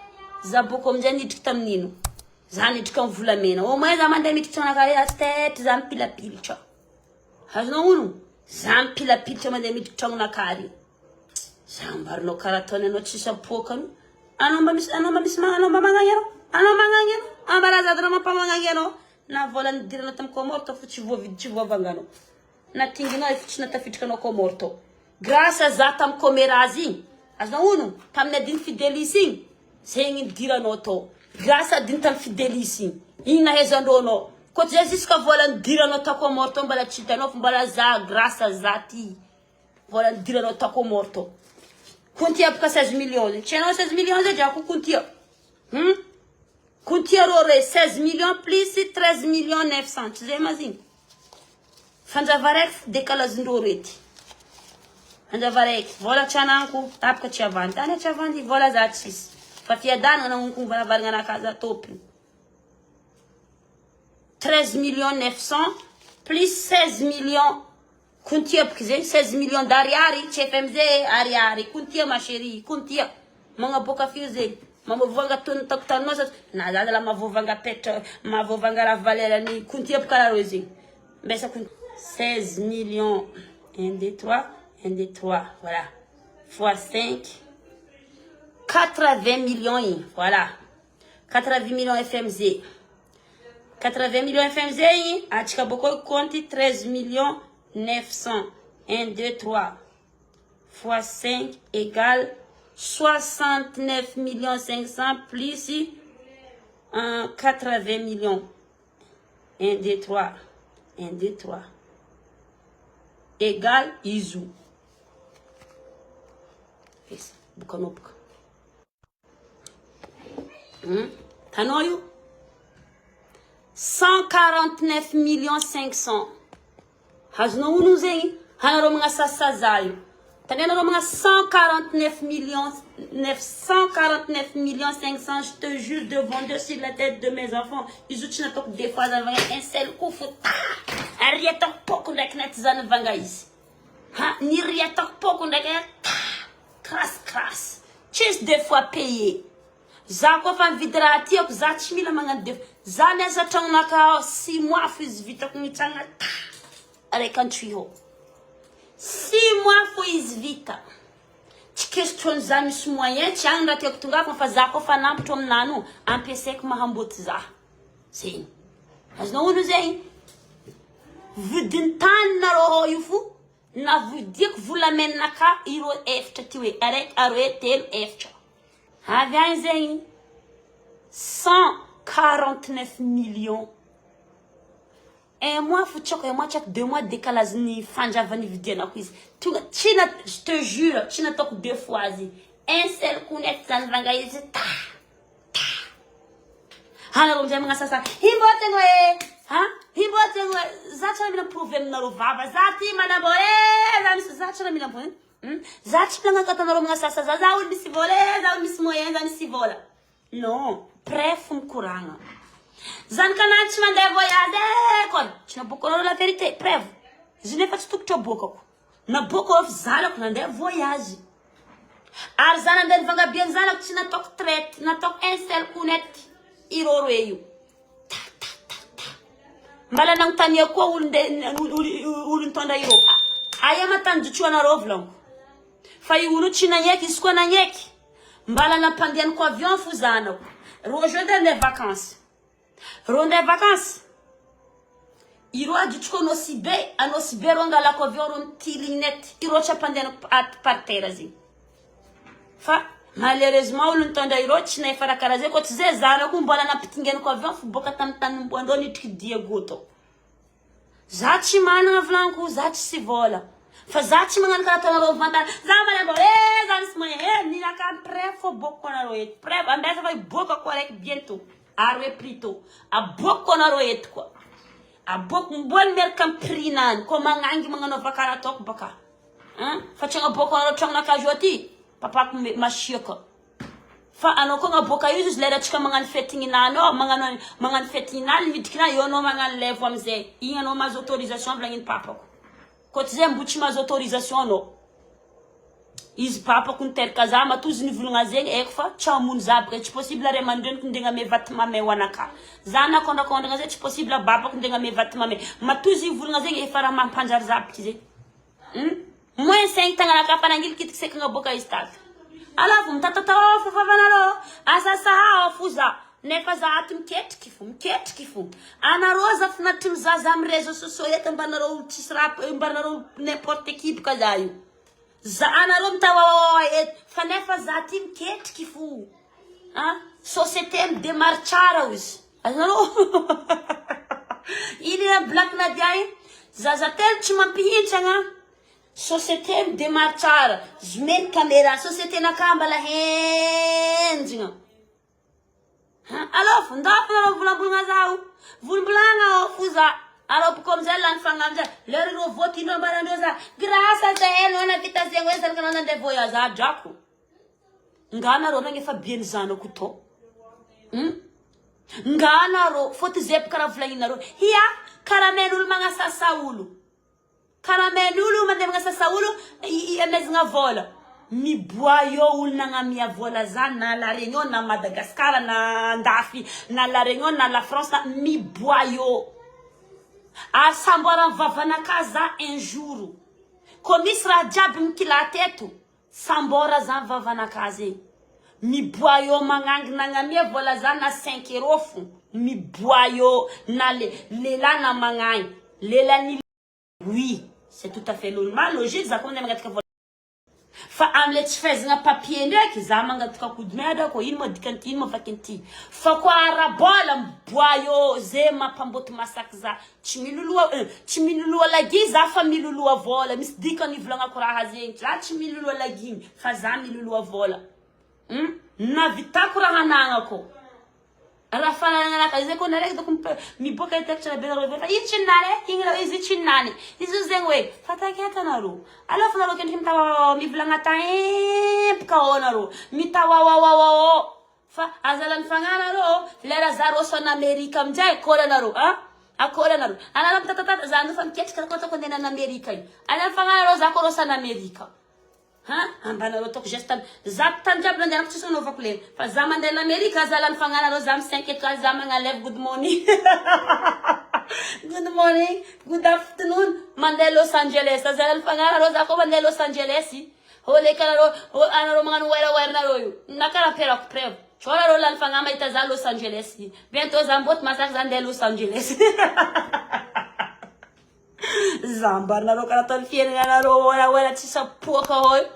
za bôko aminjay nidriky tamin'ino? Za nidriky amin'ny volamena, au moins za mandeha midriky tranakare za tsy taitry za mipilapilitra, azonao ono? Za mipilapilitra mandeha midriky tragnonakary, za ambarinao karaha ataony anao tsisy apoakany, anao mba misy anao mba misy anao mba magnagny anao, anao magnagny anao, ambara za mampamagnagny anao, na vola nidiranao tamin'ny Comores tao fo tsy voavidy tsy voavanganao. Natinginao efa tsy natafitrika anao Comores tao. Grâce à za tam comérage igny, azonao ono? Tamin'ny adiny Fidelis igny, zegny nidiranao tao. Grâce adiny tam Fidelis igny, igny nahaizandreo anao. Koa tsy zay jusqu'à vola nidiranao ta Comores tao mbola tsy hitanao fa mbola za grâce à za ty vola nidiranao ta Comores tao. Kontia boka 16 millions zegny, tsy hainao 16 millions zay drako kontia. Hum? Kontia rô re 16 millions plus 13 millions 900 tsy zay ma zigny? Fanjava raiky fo décalage-ndrô rety. Fanjava raiky, vola tsy ananko, tapaka tsy avandy, tany tsy avandy, vola za tsisy. Fa fiadanana nagnonko varavaragna anakahy za tompony. 13 millions 900 plus 16 millions Kontia boky zegny 16 millions d'ariary tsy FMZ ariary kontia ma chérie kontia magnaboaka firy zegny mamavovanga tony takotaninao sa na za zala mavovanga petra mavovanga raha valerany kontia boka raha reo zegny mbesa kontia 16 millions 1 2 3 1 2 3 voilà fois 5 80 millions igny voilà 80 millions FMZ 80 millions FMZ igny atsika bôkô compte 13 millions 900 1 2 3 fois 5 égale 69 millions 500 plus 80 millions 1 2 3 1 2 3 égale izo bokanao boka. Tanao io 149 millions 500 azonao ono zegny anareo magnasasaza io tany anareo magna 149 millions 949 millions 500, je te jure devant Dieu, sur la tête de mes enfants, izy io tsy nataoko deux fois zany vanga, un seul coup fo ta ary ataoko poko ndraiky naty zany vanga izy ha ny ataoko poko ndraiky ta crasse crasse, tsisy deux fois payé. Za koa fa mividy raha tiako, za tsy mila magnano deux fois. Za miasa tragnonaka ao 6 mois fo izy vitako mitsanga ta araiky antrio, 6 mois fo izy vita. Tsy question za misy moyen tsy agny raha tiako tongavana, fa za koa fa nampitro aminany io ampiasaiko mahamboty za zegny azonao ono zegny vidiny tany nareo io fo navodiako volamenaka ireo efatra ty hoe araiky, aroe, telo, efatra avy agny zegny 149 millions. Un mois fo tsy haiko, un mois tsy haiko, 2 mois décalage ny fanjava nividianako izy tonga. Tsy na, je te jure, tsy nataoko deux fois izy, un seul coup net zany vanga izy ta ta. Anareo amizay magnasasa himboatsy hoe ha himboatsy hoe za tsy raha mila prouver aminareo vava za ty manambola e, za misy, za tsy raha mila prouver. Za tsy mila agnakatanareo magnasasa za olo misy vola e, za olo misy moyen, za misy vola. Non, bref, mikoragna zanakanahy tsy mandeha voyage e koa tsy naboakanareo la vérité. Preuve izy nefa tsy tokotro aboakako naboako fa zanako nandeha voyage ary za nandeha nivangabiany zanako tsy nataoko traite, nataoko un seul coup net ireo roe io ta ta ta ta. Mbala nagnontania koa olo nde olo nitondra ireo aia matany jotsoanareo volaniko fa io olo tsy nagneky izy koa nagneky mbala nampandehaniko avion fo zanako ro jo ndeha vacances ro ndeha vacances ireo ajotsoko Anosy Be, Anosy Be ro angalako avion ro nitiligny net ireo tsy ampandehanako par terre zegny. Fa malheureusement olo nitondra ireo tsy nahefa raha karaha zay koa tsy zay zanako mbola nampitingeniko avion fo boaka tamin'ny tany nimboandreo nidriky Diego tao. Za tsy manana volaniko, za tsy vola fa za tsy magnano karaha ataonareo vantana za manambola e, za misy moyen e. Ninaka preuve fo aboakako anareo eto, preuve ambesa fa hiboakako araiky bientôt ary hoe plutôt aboakako anareo eto koa aboako mbola miaraka amy prix-nany koa magnangy magnanaova karaha ataoko baka hein fa tsy agnaboako anareo tragnonakahy io aty papako masiaka fa anao koa agnaboaka io izy lera antsika magnano fetigninany ao magnano fetigninany midriky na eo anao magnano levo amizay igny anao mahazo autorisation volagniny papako koa tsy zay mbo tsy mahazo autorisation anao izy. Papako niteraka za matoa izy nivolagna zegny haiko fa tsy hamono za baka tsy possible ray aman-dreniko ndeha ame vaty mamay ho anakahy za nakondrakondagna zay tsy possible babako ndeha ame vaty mamay matoa izy nivolagna zegny efa raha mampanjary za biky zegny. Moins cinq tagnanakahy fa nangilikitika saika agnaboaka izy tato alavo mitatatao fo vavanareo asasaha fo za nefa za ato miketriky fo miketriky fo anareo za finatry mizaza amy réseaux sociaux eto mbanareo tsisy raha mbanareo n'importe qui boka za io za anareo mitawawawa eto fa nefa za ty miketriky fo ah société midémarre tsara ozy azonareo iny raha Black Nadia iny zaza telo tsy mampihintsagna société midémarre tsara zomeny caméra société naka mbala henjigna. Alôfo, ndao fa nareo mivolambolagna zaho. Volombolagna ao fo za. Alôpoko amizay lany fagnahy amizay. Lera ireo vote indreo ambarandreo za. Grâce à zay anao navita zegny hoe zanakanao nandeha voyage drako. Nga nareo nagnefa be ny zanako tô. Hum? Nga nareo, fôty zay karaha volagninareo. Hia, karaha olo magnasasa olo. Karamely olo mandeha magnasasa olo amezagna vola. Miboah eo olo nagnamia vola za na la Réunion na Madagascar na andafy na la Réunion na la France na miboah eo. Ary samboaran'ny vavanakahy za un jour. Koa misy raha jiaby mikilaty eto, sambora za vavanakahy zegny. Miboah eo magnangy nagnamia vola za na 5 euros fo. Miboah eo na le lehilahy na magnagny. Lehilahy. Oui, c'est tout à fait normal, logique, za koa mandeha mangataka vola. Fa amle tsy fahaizana papier ndraiky, za mangataka coup de main drako, ino moa dikan'ity, ino moa vakin'ity. Fa koa ara-bola miboah eo, ze mampamboty masaky za. Tsy miloloha, tsy miloloha lagy za fa miloloha vola. Misy dikany ivolagnako raha zegny. Za tsy miloloha lagy fa za miloloha vola. Navitako raha anagnako. Raha fananana zay koa nareo doko miboaka hitakitra be nareo fa io tsy nany e, igny raha izy tsy nany. Izy io zegny hoe fa taketa nareo. Aleo fa nareo kendriky mitawawawa mivolagna tampoka ao nareo. Mitawawawawa fa aza lany fagnahy nareo. Lera za roso en Amerika aminjay akory anareo a? Akory anareo. Anareo mitatatata za no fa miketrika koa ataoko andeha en Amerika io. Aleo fagnahy nareo za koa roso en Amerika. Ha? Ambanareo ataoko geste za tany jiaby nandehanako tsisy nanaovako lera. Fa za mandeha l'Amerika za lany fagnanareo za amy 5 étoiles za magnalève good morning. Good morning, good afternoon. Mandeha Los Angeles. Za lany fagnanareo za koa mandeha Los Angeles. Holeka anareo anareo magnano wera wera nareo io. Na karaha perako preuve. Tsô nareo lany fagnahy mahita za Los Angeles. Bientôt za mboty masaky za andeha Los Angeles. Zambarinareo karaha ataon'ny fiainanareo wera wera tsisy apoaka ao io.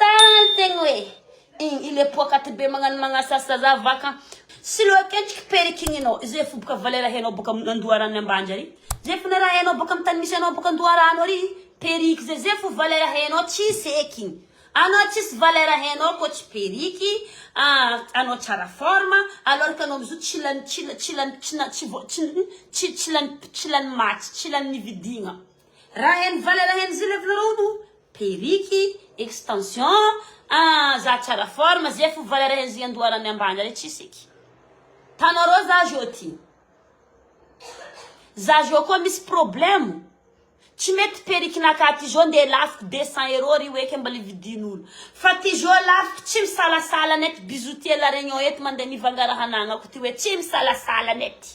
Saragna tegna hoe igny ile poakaty be magnano magnasasa za vaka. Sy loha akendriky perikininao zay fo boka valera hainao boka andoharano ambanja ary. Zay fo raha hainao boka amin'ny tany misy anao boka andoharano ary. Periky zay zay fo valera hainao tsisy eky igny. Anao tsisy valeur hainao koa tsy periky, anao tsara forme alors que anao amizao tsy lany tsy tsy lany tsy tsy tsy tsy lany tsy lany maty tsy lany nividigna. Raha hainy valeur hainy zay levinareo no periky, extension, za tsara forme zay fo valeur hainy zay andoharany ambany ary tsisy eky. Tanareo za zao ty. Za zao koa misy problème. Tsy mety perikinaka ty zao ndeha lafiko 200 euros ry hoeky mba le vidin'olo. Fa ty zao lafiko tsy misalasala nety bijoutier la Réunion eto mandeha mivanga raha anagnako ty hoe tsy misalasala nety.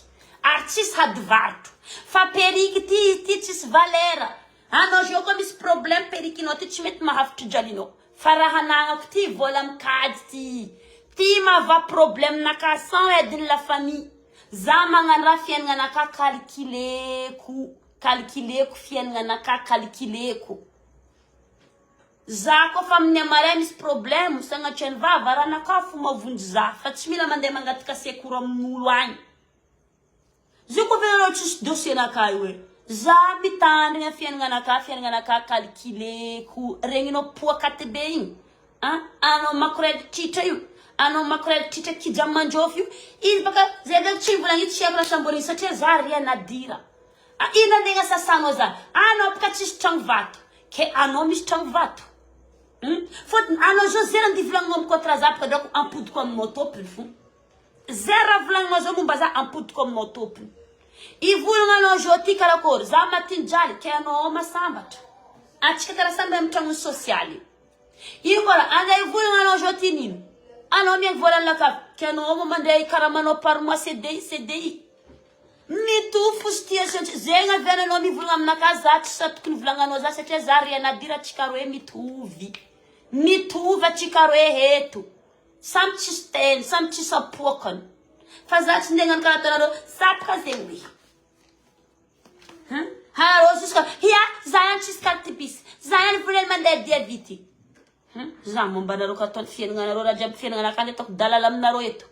Ary tsisy hadivarotro. Fa periky ty ty tsisy valeur. Anao zao koa misy problème perikinao ty tsy mety mahafitry jalinao. Fa raha anagnako ty vola mikajy ty. Ty mahava problème naka sans aide la famille. Za magnano raha fiaignananaka calculeko. Calculeko fiaignananaka calculeko. Za koa fa amin'ny amaray misy problème sagnatria ny vava raha naka fo mavonjy za fa tsy mila mandeha mangataka secours amin'olo agny. Zio koa ve tsisy dossier naka io e. Za mitandrina fiaignananaka fiaignananaka calculeko regninao poakaty be igny. Ah, anao makorely tritra io. Anao makorely tritra kija mandrofy io. Izy baka zay da tsy volagny io tsy haiko raha samborigny satria za rien à dire. Ah, ino andeha sasanao za? Anao baka tsisy tragno vato. Ke anao misy tragno vato. Fôtony anao zao zay raha andeha volagninao amy contre za baka drako ampodiko aminao tompony fo. Zay raha volagninao zao momba za ampodiko aminao tompony. Ivolagna anao zao ty karakory za matinjaly ke anao ao masambatra. Atsika karaha samby amy tragno sosialy. Io koa raha andeha ivolagna anao zao ty nino. Anao miaigny volan'ny lakavy ke anao ao mandeha karamanao par mois CDI CDI. Mitovy fo situation zegny avy anao mivolagna aminakahy za tsy sa tokony volagnanao za satria za rien à dire atsika roe mitovy. Mitovy atsika roe eto. Samy tsisy teny, samy tsisy apoakany. Fa za tsy ndeha hagnano karaha ataonareo, sapaka zegny hoe. Hanareo jusqu'à hia za ihany tsisy carte puce. Za ihany volany mandeha dia vity. Za momba anareo ka ataony fiaignanareo raha jiaby fiaignanakahy ataoko dalala aminareo eto.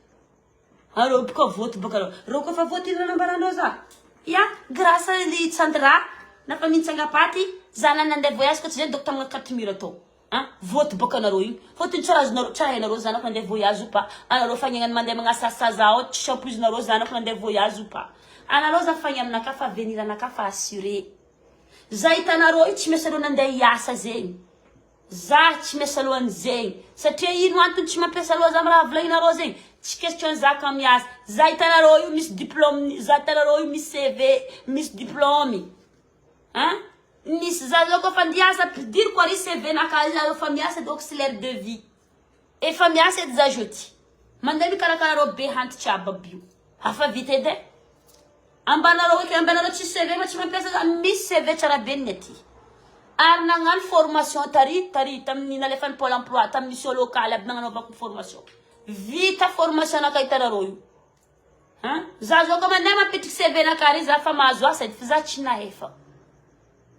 Areo boka voty boka reo. Reo koa fa voty ino nambaranareo za? Ya, grâce li Sandra na famille Tsangapaty, za nandeha voyage ko tsy zay docteur 4 mille atao. An, vote boka anareo io. Fotony tsy raha azonareo, tsy raha hainareo zanako nandeha voyage ou pas. Anareo fagnenany mandeha magnasasa za ao, tsy ampoizinareo zanako nandeha voyage ou pas. Anareo za fagny aminakahy fa avenir anakahy fa assuré. Za hitanareo io tsy miasa aloha nandeha hiasa zegny. Za tsy miasa aloha an'zegny. Satria ino antony tsy mampiasa aloha za am raha volagninareo zegny? Tsy question za ka miasa. Za hitanareo io misy diplôme, za hitanareo io misy CV, misy diplôme. Hein? Misy za zao kofa ndiasa ampidiriko ary CV naka za efa miasa edy auxiliaire de vie. Efa miasa edy za jeudi. Mandeha mikarakara reo be hantitra aby aby io. Afa vita edy e. Ambanareo eky ambanareo tsisy CV fa tsy mampiasa za misy CV tsara be ny aty. Ary nagnano formation tary tary tamin'ny nalefan'ny pôle emploi tamin'ny mission locale aby nagnanaovako formation. Vita formation naka hitanareo io. Hein? Za zao koa mandeha mampitriky CV naka ary za fa mahazo asa edy fa za tsy nahefa.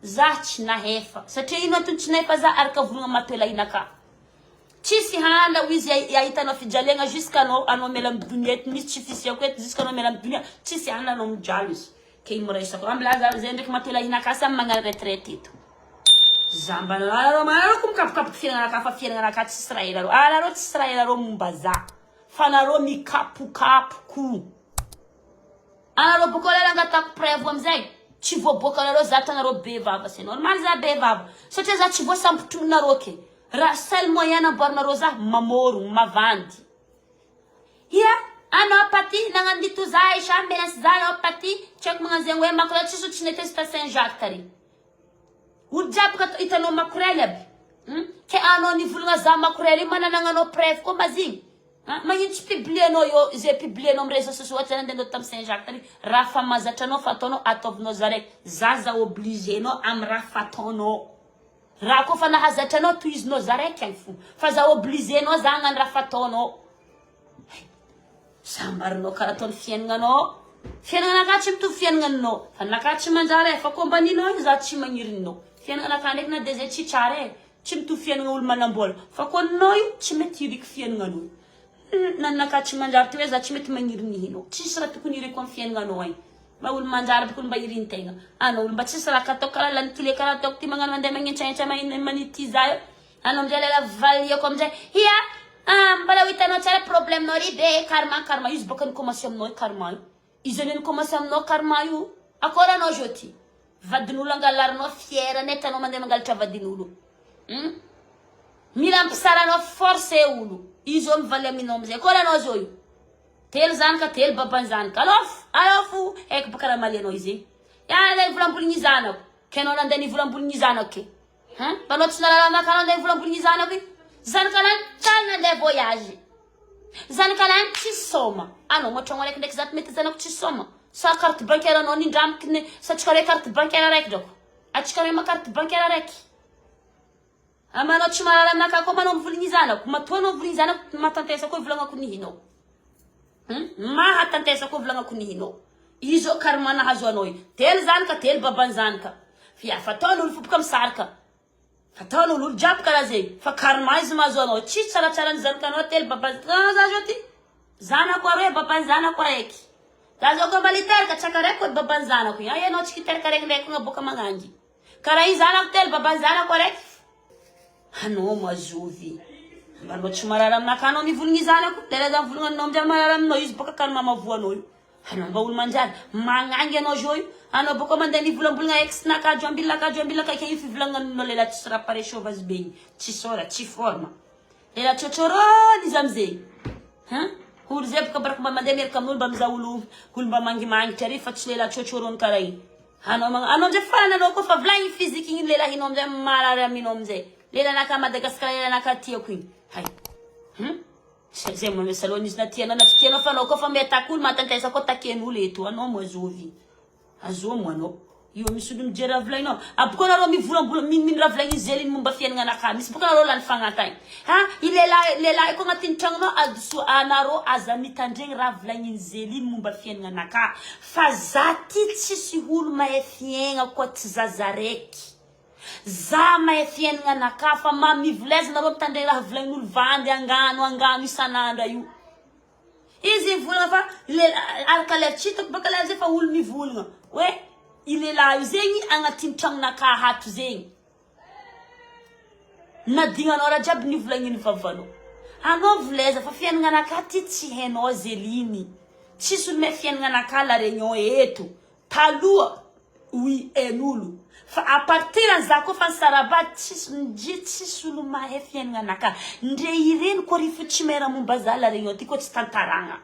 Za tsy nahefa. Satria ino antony tsy nahefa za araka volagna matoelahinaka. Tsisy hana hoy izy ahitanao fijaliagna jusqu'à anao anao miala amin'ny donia eto misy tsy fisiako eto jusqu'à anao miala amin'ny donia tsisy hana anao mijaly izy. Ke ino miresaka ao milaza zay ndraiky matoelahinaka samy magnano retraite eto. Za mba anareo anareo ko mikapokapoky fiaignanaka fa fiaignanaka tsisy raha elareo. Anareo tsisy raha elareo momba za. Fa nareo mikapokapoko. Anareo boko lera angatako preuve amizay tsy voaboakanareo za tanareo be vava c'est normal za be vava satria za tsy voasambotronareo ke raha seul moyen anamboarinareo za mamorogno mavandy hia anao paty nagnano dito za Aisha menace za anao paty tsy haiko magnano zegny hoe makorel tsisy tsy nety ta Saint Jacques tary Olo jiaby ka hitanao makorel aby hum ke anao nivolagna za makorel io mananagnanao preuve koa ma zigny ha magnino tsy publienao eo ze publienao am réseaux sociaux ohatra zany andeha tam saint jacques tary raha fa mahazatra anao fataonao ataovinao za raiky za za obligenao am raha fataonao raha koa fa nahazatra anao tohizinao za raiky agny fo fa za obligenao za hagnano raha fataonao. Sambarinao karaha ataony fiaignanao. Fiaignanakahy tsy mitovy fiaignanao. Fa nakahy tsy manjary e, fa koa mba ninao igny za tsy magniry ninao. Fiaignanakahy ndraiky na de zay tsy tsara e, tsy mitovy fiaignana olo manambola. Fa koa ninao io tsy mety iriko fiaignanao. Na nakahy tsy manjary ty hoe za tsy mety magniry nihinao. Tsisy raha tokony iriko amy fiaignanao agny. Mba olo manjary aby olo mba irin-tegna. Anao olo mba tsisy raha ka ataoko karaha lany kile karaha ataoko ty magnano mandeha magnentsaentsa manity za io. Anao amizay lela valiako amizay hia ah mbola ho hitanao tsara problème nao ry be karma karma izy boka ni-commencer aminao io karma io izy anie ni-commencer aminao karma io akory anao zao ty vadin'olo angalarinao fier net anao mandeha mangalatra vadin'olo hum mila ampisaranao force olo izy eo mivaly aminao amizay akory anao zao io Telo zanaka telo babany zanaka alôf alôf haiko baka raha amaly anao izy igny ya zay volamboligny zanako ke anao nandeha nivolamboligny zanako ke hein mba anao tsy nahalala anakahy anao nandeha nivolamboligny zanako igny zanaka lany tsary nandeha voyage zanaka lany tsy sôma anao moa tragno araiky ndraiky zato mety zanako tsy sôma sa carte bancaire anao nindramiko ne sa tsika roe carte bancaire araiky drako atsika roe ma carte bancaire araiky Amanao tsy mahalala aminakahy koa manao mivoligny zanako matoa anao mivoligny zanako mahatantesa koa volagnako nihinao hum mahatantesa koa volagnako nihinao io zao karma nahazo anao io telo zanaka telo babany zanaka fia fataon'olo fo boka misarika fataon'olo olo jiaby karaha zegny fa karma izy mahazo anao tsisy tsaratsara ny zanakanao telo babany za zao ty zanako aroe babany zanako araiky za zao koa mba literaka tsaka araiky koa babany zanako io ay anao tsy kiteraka araiky ndraiky koa boka magnangy Karaha io zanako telo baban'ny zanako araiky Anao mazovy Mba anao tsy marary aminakahy anao mivolagna i zanako Lera za mivolagna aminao amizay marary aminao izy boka calme mahavoa anao io Anao mba olo manjary Magnangy anao zao io Anao boka mandeha mivolambolagna ex nakahy joambilakahy joambilakahy ke io fivolagnanao lehilahy tsisy raha pare chôvage be igny Tsisy ora tsy forme Lehilahy tsôtsôrôny izy amizay Hein Olo zay boka baraka mba mandeha miaraka amin'olo mba mizaha olo olo mba mangimangitra ary fa tsy lehilahy tsôtsôrôny karaha igny Anao magna anao amizay farany anao koa fa vilagny physique igny lehilahinao amizay marary aminao amizay lehilahinakahy Madagascar lehilahinakahy tiako igny hay hum zay magnano salon izy na tianao na tsy tianao fa anao koa fa miattaque olo mahatantesa koa taken'olo eto anao moa zovy azoa moa anao io misy olo mijery raha volaninao aby koa nareo mivolambola minomino raha volagnin'i Zeliny momba fiaignananakahy misy boka nareo lany fagnantagny ha i lehilahy lehilahy koa agnatin'ny tragnonao adosoa anareo aza mitandregny raha volagnin'i Zeliny momba fiaignananakahy Fa za ty tsisy olo mahay fiaigna koa tsy zaza raiky. Za mahay fiaignana anakahy fa ma mivoleza nareo mitandregny raha volagnin'olo vandy angano angano isan'andra io. Izy mivolagna fa lela araka le tsy hitako baka le zay fa olo mivolagna hoe i lehilahy io zegny agnatin'ny tragnonakahy ato zegny. Nadignanao raha jiaby nivolagniny vavanao. Anao volaiza fa fiaignananakahy ty tsy hainao Zeliny. Tsisy olo mahay fiaignananakahy la réunion eto. Taloha oui hain'olo. Fa à partir za koa fa nisarabady tsisy ndre tsisy olo mahay fiaignananakahy. Ndre ireny koa ry fo tsy mahay raha momba za la réunion ty koa tsy tantaragna.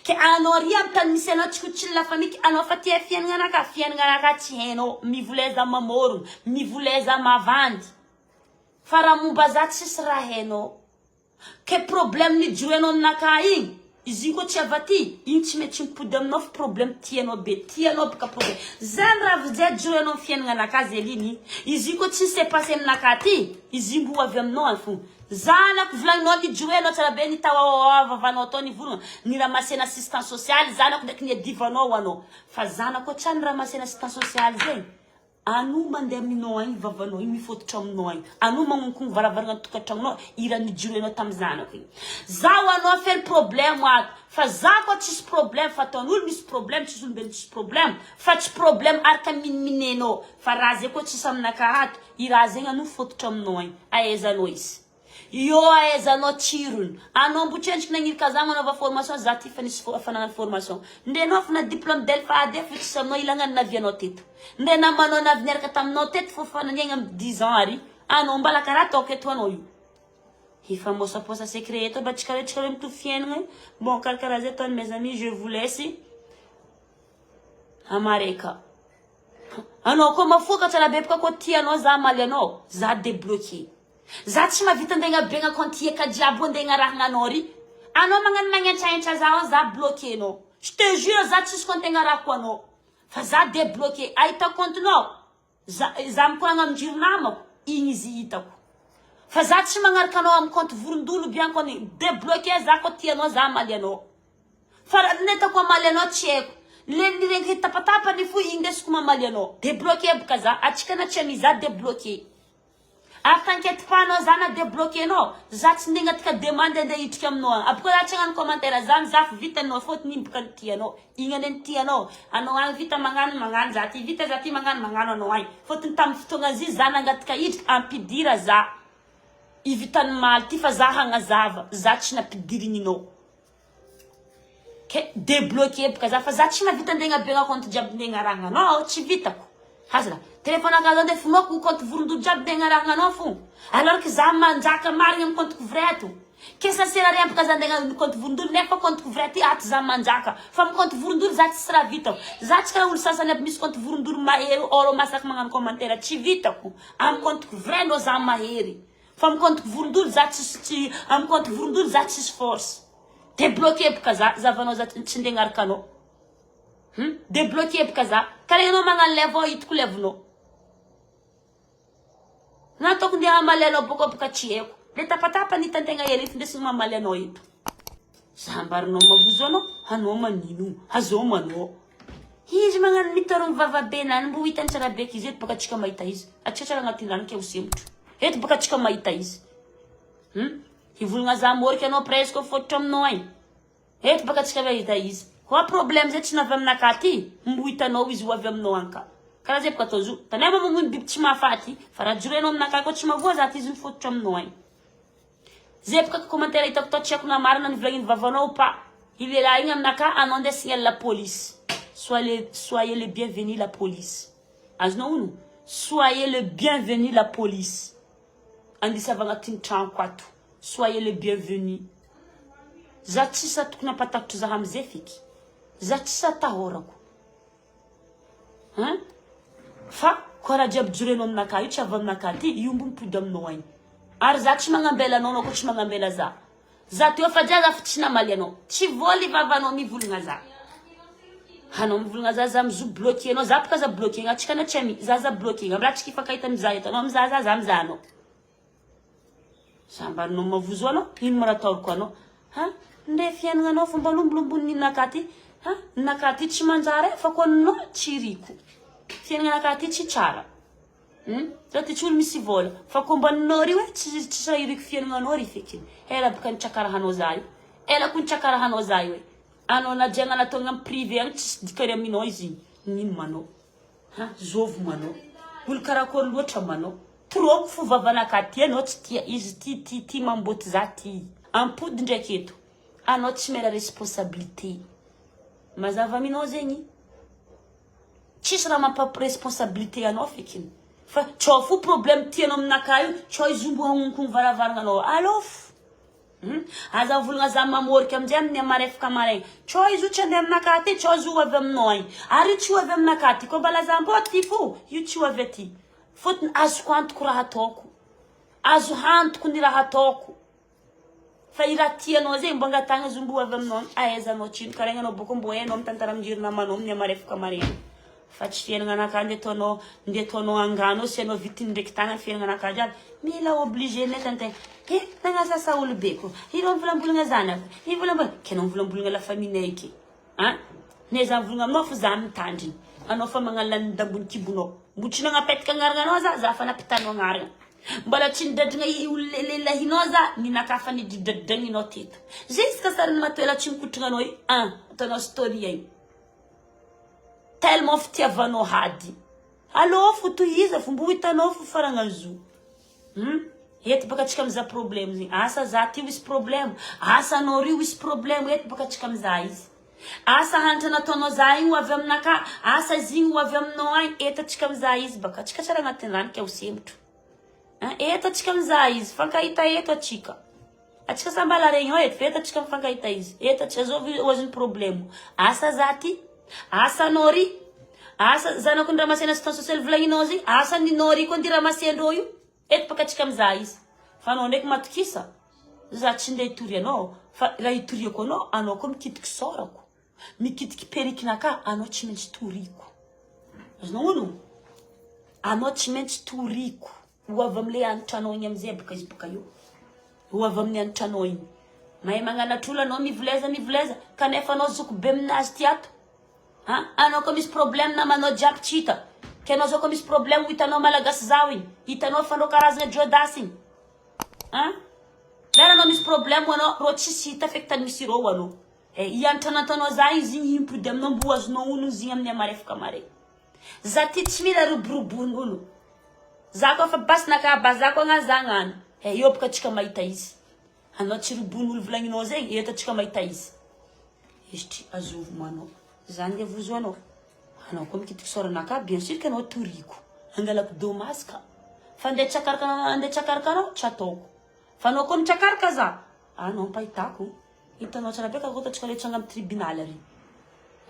Ke anao ary amin'ny tany misy anao tsy ho tsy la famille anao fa tia fiaignananakahy fiaignananakahy tsy hainao. Mivolaiza mamorogno, mivolaiza mavandy. Fa raha momba za tsisy raha hainao. Ke problème nijoroenao aminakahy igny, izy igny koa tsy avy aty, igny tsy maintsy mipody aminao fa problème tianao be, tianao boka problème. Zany raha avy zay ajoroenao amin'ny fiaignananakahy Zeliny, izy igny koa tsy ni-se passer aminakahy aty, izy igny ho avy aminao any fogna. Zanako volagninao nijoroenao tsara be nitawawawa vavanao tao nivolagna, niramasena assistant social zanako ndraiky niadivanao ho anao. Fa zanako koa tsy niramasena assistant social zegny. Anao mandeha aminao agny vavanao igny mifototra aminao agny anao magnonkogno varavaragna ny tokantragnonao i raha nijoroenao tamy zanako igny zaho anao feno problème ato fa za koa tsisy problème fa ataon'olo misy problème tsisy olombelogno tsisy problème fa tsy problème araka miniminenao fa raha zay koa tsisy aminakahy ato i raha zegny anao mifototra aminao agny ahaizanao izy Io ahaizanao tsirony. Anao mbo tsy endriky nagniry kazagno anaova formation za ty fa nisy fa nagnano formation. Ndre anao fa na diplôme delf AD fo tsisy aminao ilagna ny navianao teto. Ndre namanao navy niaraka taminao teto fo fa naniagna am dix ans ary anao mbala karaha ataoko eto anao io. Hifamosaposa secret eto mba tsika reo tsika reo mitovy fiainagna. Bon karakaraha zay ataony mes amis je vous laisse. Amareka. Anao koa mafoka tsara be boka koa tia anao za hamaly anao za debloquer. Za tsy mahavita andeha agnabegna compte eka jiaby andeha agnarahagna anao ry. Anao magnano magnentraentra za ao za bloquer nao. Je te jure za tsisy compte agnarahako anao. Fa za debloquer. Ahita compte nao za za mikoragna amin-dry namako igny izy hitako. Fa za tsy magnaraka anao amy compte vorondolo bien compte debloquer za koa tia anao za hamaly anao. Fa raha ny entako hamaly anao tsy haiko. Le niregny hitapatapany fo indesiko mamaly anao. Debloquer boka za. Atsika na tsy ami za debloquer. Ary t'inquiète pas anao za na debloquer nao. Za tsy ndeha agnatika demande andeha hitrika aminao agny. Aboka za tsy hagnano commentaire za mizaha fa vita anao fôtony iny boka ny tianao. Igny anie ny tianao. Anao agny vita magnano magnano za ty vita za ty magnano magnano anao agny. Fôtony tamin'ny fotoagna zy za nangataka hidrika ampidira za. I vitan'ny maly ty fa za hagnazava za tsy nampidirigninao. Ke debloquer boka za fa za tsy mahavita andeha agnabegna compte jiaby ndeha agnarahagna anao tsy vitako. Hazana, téléphone aka zao ndeha fonoako compte vorondolo jiaby ndeha agnarahagna anao fo. Alors que za manjaka marigny amy compte-ko vrai ato. Ke ça sert à rien boka za andeha agnano compte vorondolo nefa compte-ko vrai aty ato za manjaka. Fa amy compte vorondolo za tsisy raha vitako. Za tsy karaha olo sasany aby misy compte vorondolo mahery olo masaky magnano commentaire tsy vitako. Amy compte-ko vrai ndrô za mahery. Fa amy compte-ko vorondolo za tsisy tsy amy compte vorondolo za tsisy force. Debloquer boka za zavanao za tsy ndeha agnaraka anao. Hum debloquer boka za. Karaha anao magnano lève ao hitako lève-nao. Na ataoko ndeha hamaly anao boka boka tsy haiko. Le tapatapany hitan-tegna hely iny findesiny mamaly anao eto. Za ambarinao mavozo anao, anao manino, azao manao. Izy magnano mitorogno vavabe nany mbo hitany tsara be izy eto boka tsika mahita izy. Atsika tsara agnatin'ny rano ke ho sempotra. Eto boka tsika mahita izy. Hum hivolagna za môriky anao presque fototra aminao agny. Eto baka tsika mahita izy. Koa problème zay tsy navy aminakahy ty, mbo hitanao izy ho avy aminao agny ka. Karaha zay boka atao zo. Tanay mamono biby tsy mahafaty, fa raha joroenao aminakahy koa tsy mahavoa za ty izy mifototra aminao agny. Zay boka commentaire hitako tao tsy haiko na marina ny volagniny vavanao ou pas. I lehilahy igny aminakahy anao ndeha signale la police. Soyez soyez le bienvenu la police. Azonao ono? Soyez le bienvenu la police. Andisa avy agnatin'ny tragnoko ato. Soyez le bienvenu. Za tsisy raha tokony hampatahotro za amizay feky. Za tsisy raha atahorako. Hein? Fa koa raha jiaby jorenao aminakahy io tsy avy aminakahy ty, io mbo mipody aminao agny. Ary za tsy magnambela anao, anao koa tsy magnambela za. Za teo fa za fa tsy namaly anao. Tsy voly vavanao mivolagna za. Anao mivolagna za za mizo bloquer anao, za boka za bloquer atsika na tsy ami, za za bloquer. Raha tsy kifankahita mizaha eto anao mizaha za za mizaha anao. Za mba anao mavozo anao, ino ma raha ataoko anao? Ha? Ndre fiaignanao fomba lombolombonin'ny nakahy ty. Ha? Nakahy ty tsy manjary e, fa koa anao tsy riko. Fiaignanakahy ty tsy tsara. Hum? Za ty tsy olo misy vola, fa koa mba anao ry hoe tsy tsy sahiriko fiaignanao ry feky. Ela boka nitsakarahanao za io. Ela koa nitsakarahanao za io e. Anao nadiagna nataogna am privé agny tsisy dikany aminao izy igny. Nino manao? Ha? Zôvy manao? Olo karakôry loatra manao? Trop fo vavanakahy ty anao tsy tia izy ty ty ty mamboty za ty. Ampody ndraiky eto. Anao tsy mela responsabilité. Mazava aminao zegny? Tsisy raha mampa responsabilité anao fekiny. Fa tsao fo problème tianao aminakahy io, tsao izy io mbo hagnonkono varavaragna anao. Alôf. Hum. Aza volagna za mamôriky amizay amin'ny marefaka maraigny. Tsao izy io tsy andeha aminakahy aty, tsao izy io ho avy aminao agny. Ary io tsy ho avy aminakahy aty. Koa mba laza mbô aty fo, io tsy ho avy aty. Fôtony azoko antoko raha ataoko. Azo antoko ny raha ataoko. Fa i raha tianao zegny mbo angatahagna izy mbo avy aminao agny, ahaizanao tsino karaha anao bôka mbo hainao mitantara amin-dry namanao amin'ny marefaka maregny. Fa tsy fiaignana anakahy ndeha ataonao ndeha ataonao angano asianao vitiny ndraiky tagnana fiaignana anakahy jiaby. Mila obligé ndraiky antegna. He nagnasasa olobe ko. Ireo mivolambolagna zanako. Mivolambolagna. Ke anao mivolambolagna la famille-nay ke. An! Ne za mivolagna aminao fa za mitandrigny. Anao fa magnala ny dambon'ny kibonao. Mbo tsy nagnapetaka agnarana anao za, za fa nampitanao agnarana. Mbola tsy nidradragna i olo lelahinao za, ninakahy fa nidradradragninao teto. Jusque sarin'i Matoela tsy mikotragna anao io, an! Ataonao story igny. Tellement fitiavanao hady. Allo fo tohiza fo, mbo hitanao fo faragna zo. Hum eto baka tsika mizaha problème zegny asa za ty misy problème asa anao ry misy problème eto baka tsika mizaha izy asa hanitra nataonao za igny ho avy aminakahy asa izy igny ho avy aminao agny eto atsika mizaha izy baka atsika tsara agnatin'ny rano ke ho sembotro hein eto atsika mizaha izy fankahita eto atsika atsika samby à la réunion eto fa eto atsika mifankahita izy eto atsika zao ho azon'ny problème asa za ty asa anao ry asa zanako ny ramasena assistance sociale volagninao zegny asa ninao ry koa ndy ramasendreo io eto baka atsika mizaha izy fa anao ndraiky matokisa za tsy ndeha hitory anao fa raha hitoriako anao anao koa mikitiky sôrako mikitiky perikinakahy anao tsy maintsy toriko azonao ono anao tsy maintsy toriko Ho avy amle anitranao igny amizay boka izy boka io. Ho avy amin'ny anitranao igny. Mahay magnanatr'olo anao mivoleza mivoleza kanefa anao zoky be aminazy ty ato. Ha? Anao koa misy problème namanao jiaby tsy hita. Ke anao zao koa misy problème ho hitanao malagasy zaho igny. Hitanao fa anao karazagna Jodasy igny. Ha? Lera anao misy problème anao rô tsisy hita feky tany misy rô anao. Eh, i anitra nataonao za izy igny himpody aminao mbo azonao onony izy igny amin'ny amarefaka mare. Za ty tsy mila roborobon'olo. Za koa fa basy naka basy za koa za agnano. Eh eo boka tsika mahita izy. Anao tsy robon'olo volagninao zegny eto tsika mahita izy. Izy azovy mo anao. Za ndeha vozo anao. Anao koa mikitiky sôranakahy bien sûr que anao toriko. Angalako dommage ka. Fa ndeha tsakaraka andeha tsakaraka anao tsy ataoko. Fa anao koa mitsakaraka za. Anao mpahitako. Hitanao tsara be ka koa ataontsika le hitsanga amin'ny tribunal ary.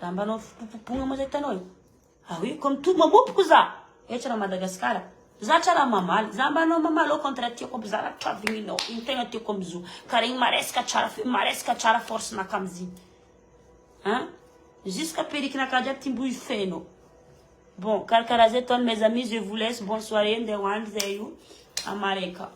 Raha mba anao fipopopogna moa zay hitanao e. Ah oui, comme tout mamopoko za. Eh tsara Madagascar. Za tsara mamaly. Za mba anao mamaly au contraire tiako aby za raha travininao. Igny tegna tiako amizo. Karaha igny maresaka tsara maresaka tsara force naka amizigny. Hein? Jusqu'à perruque naka jiaby ty mbo ifenao. Bon, karakaraha zay ataony mes amis, je vous laisse. Bonne soirée, ndeha hoandry zay io. Amareka.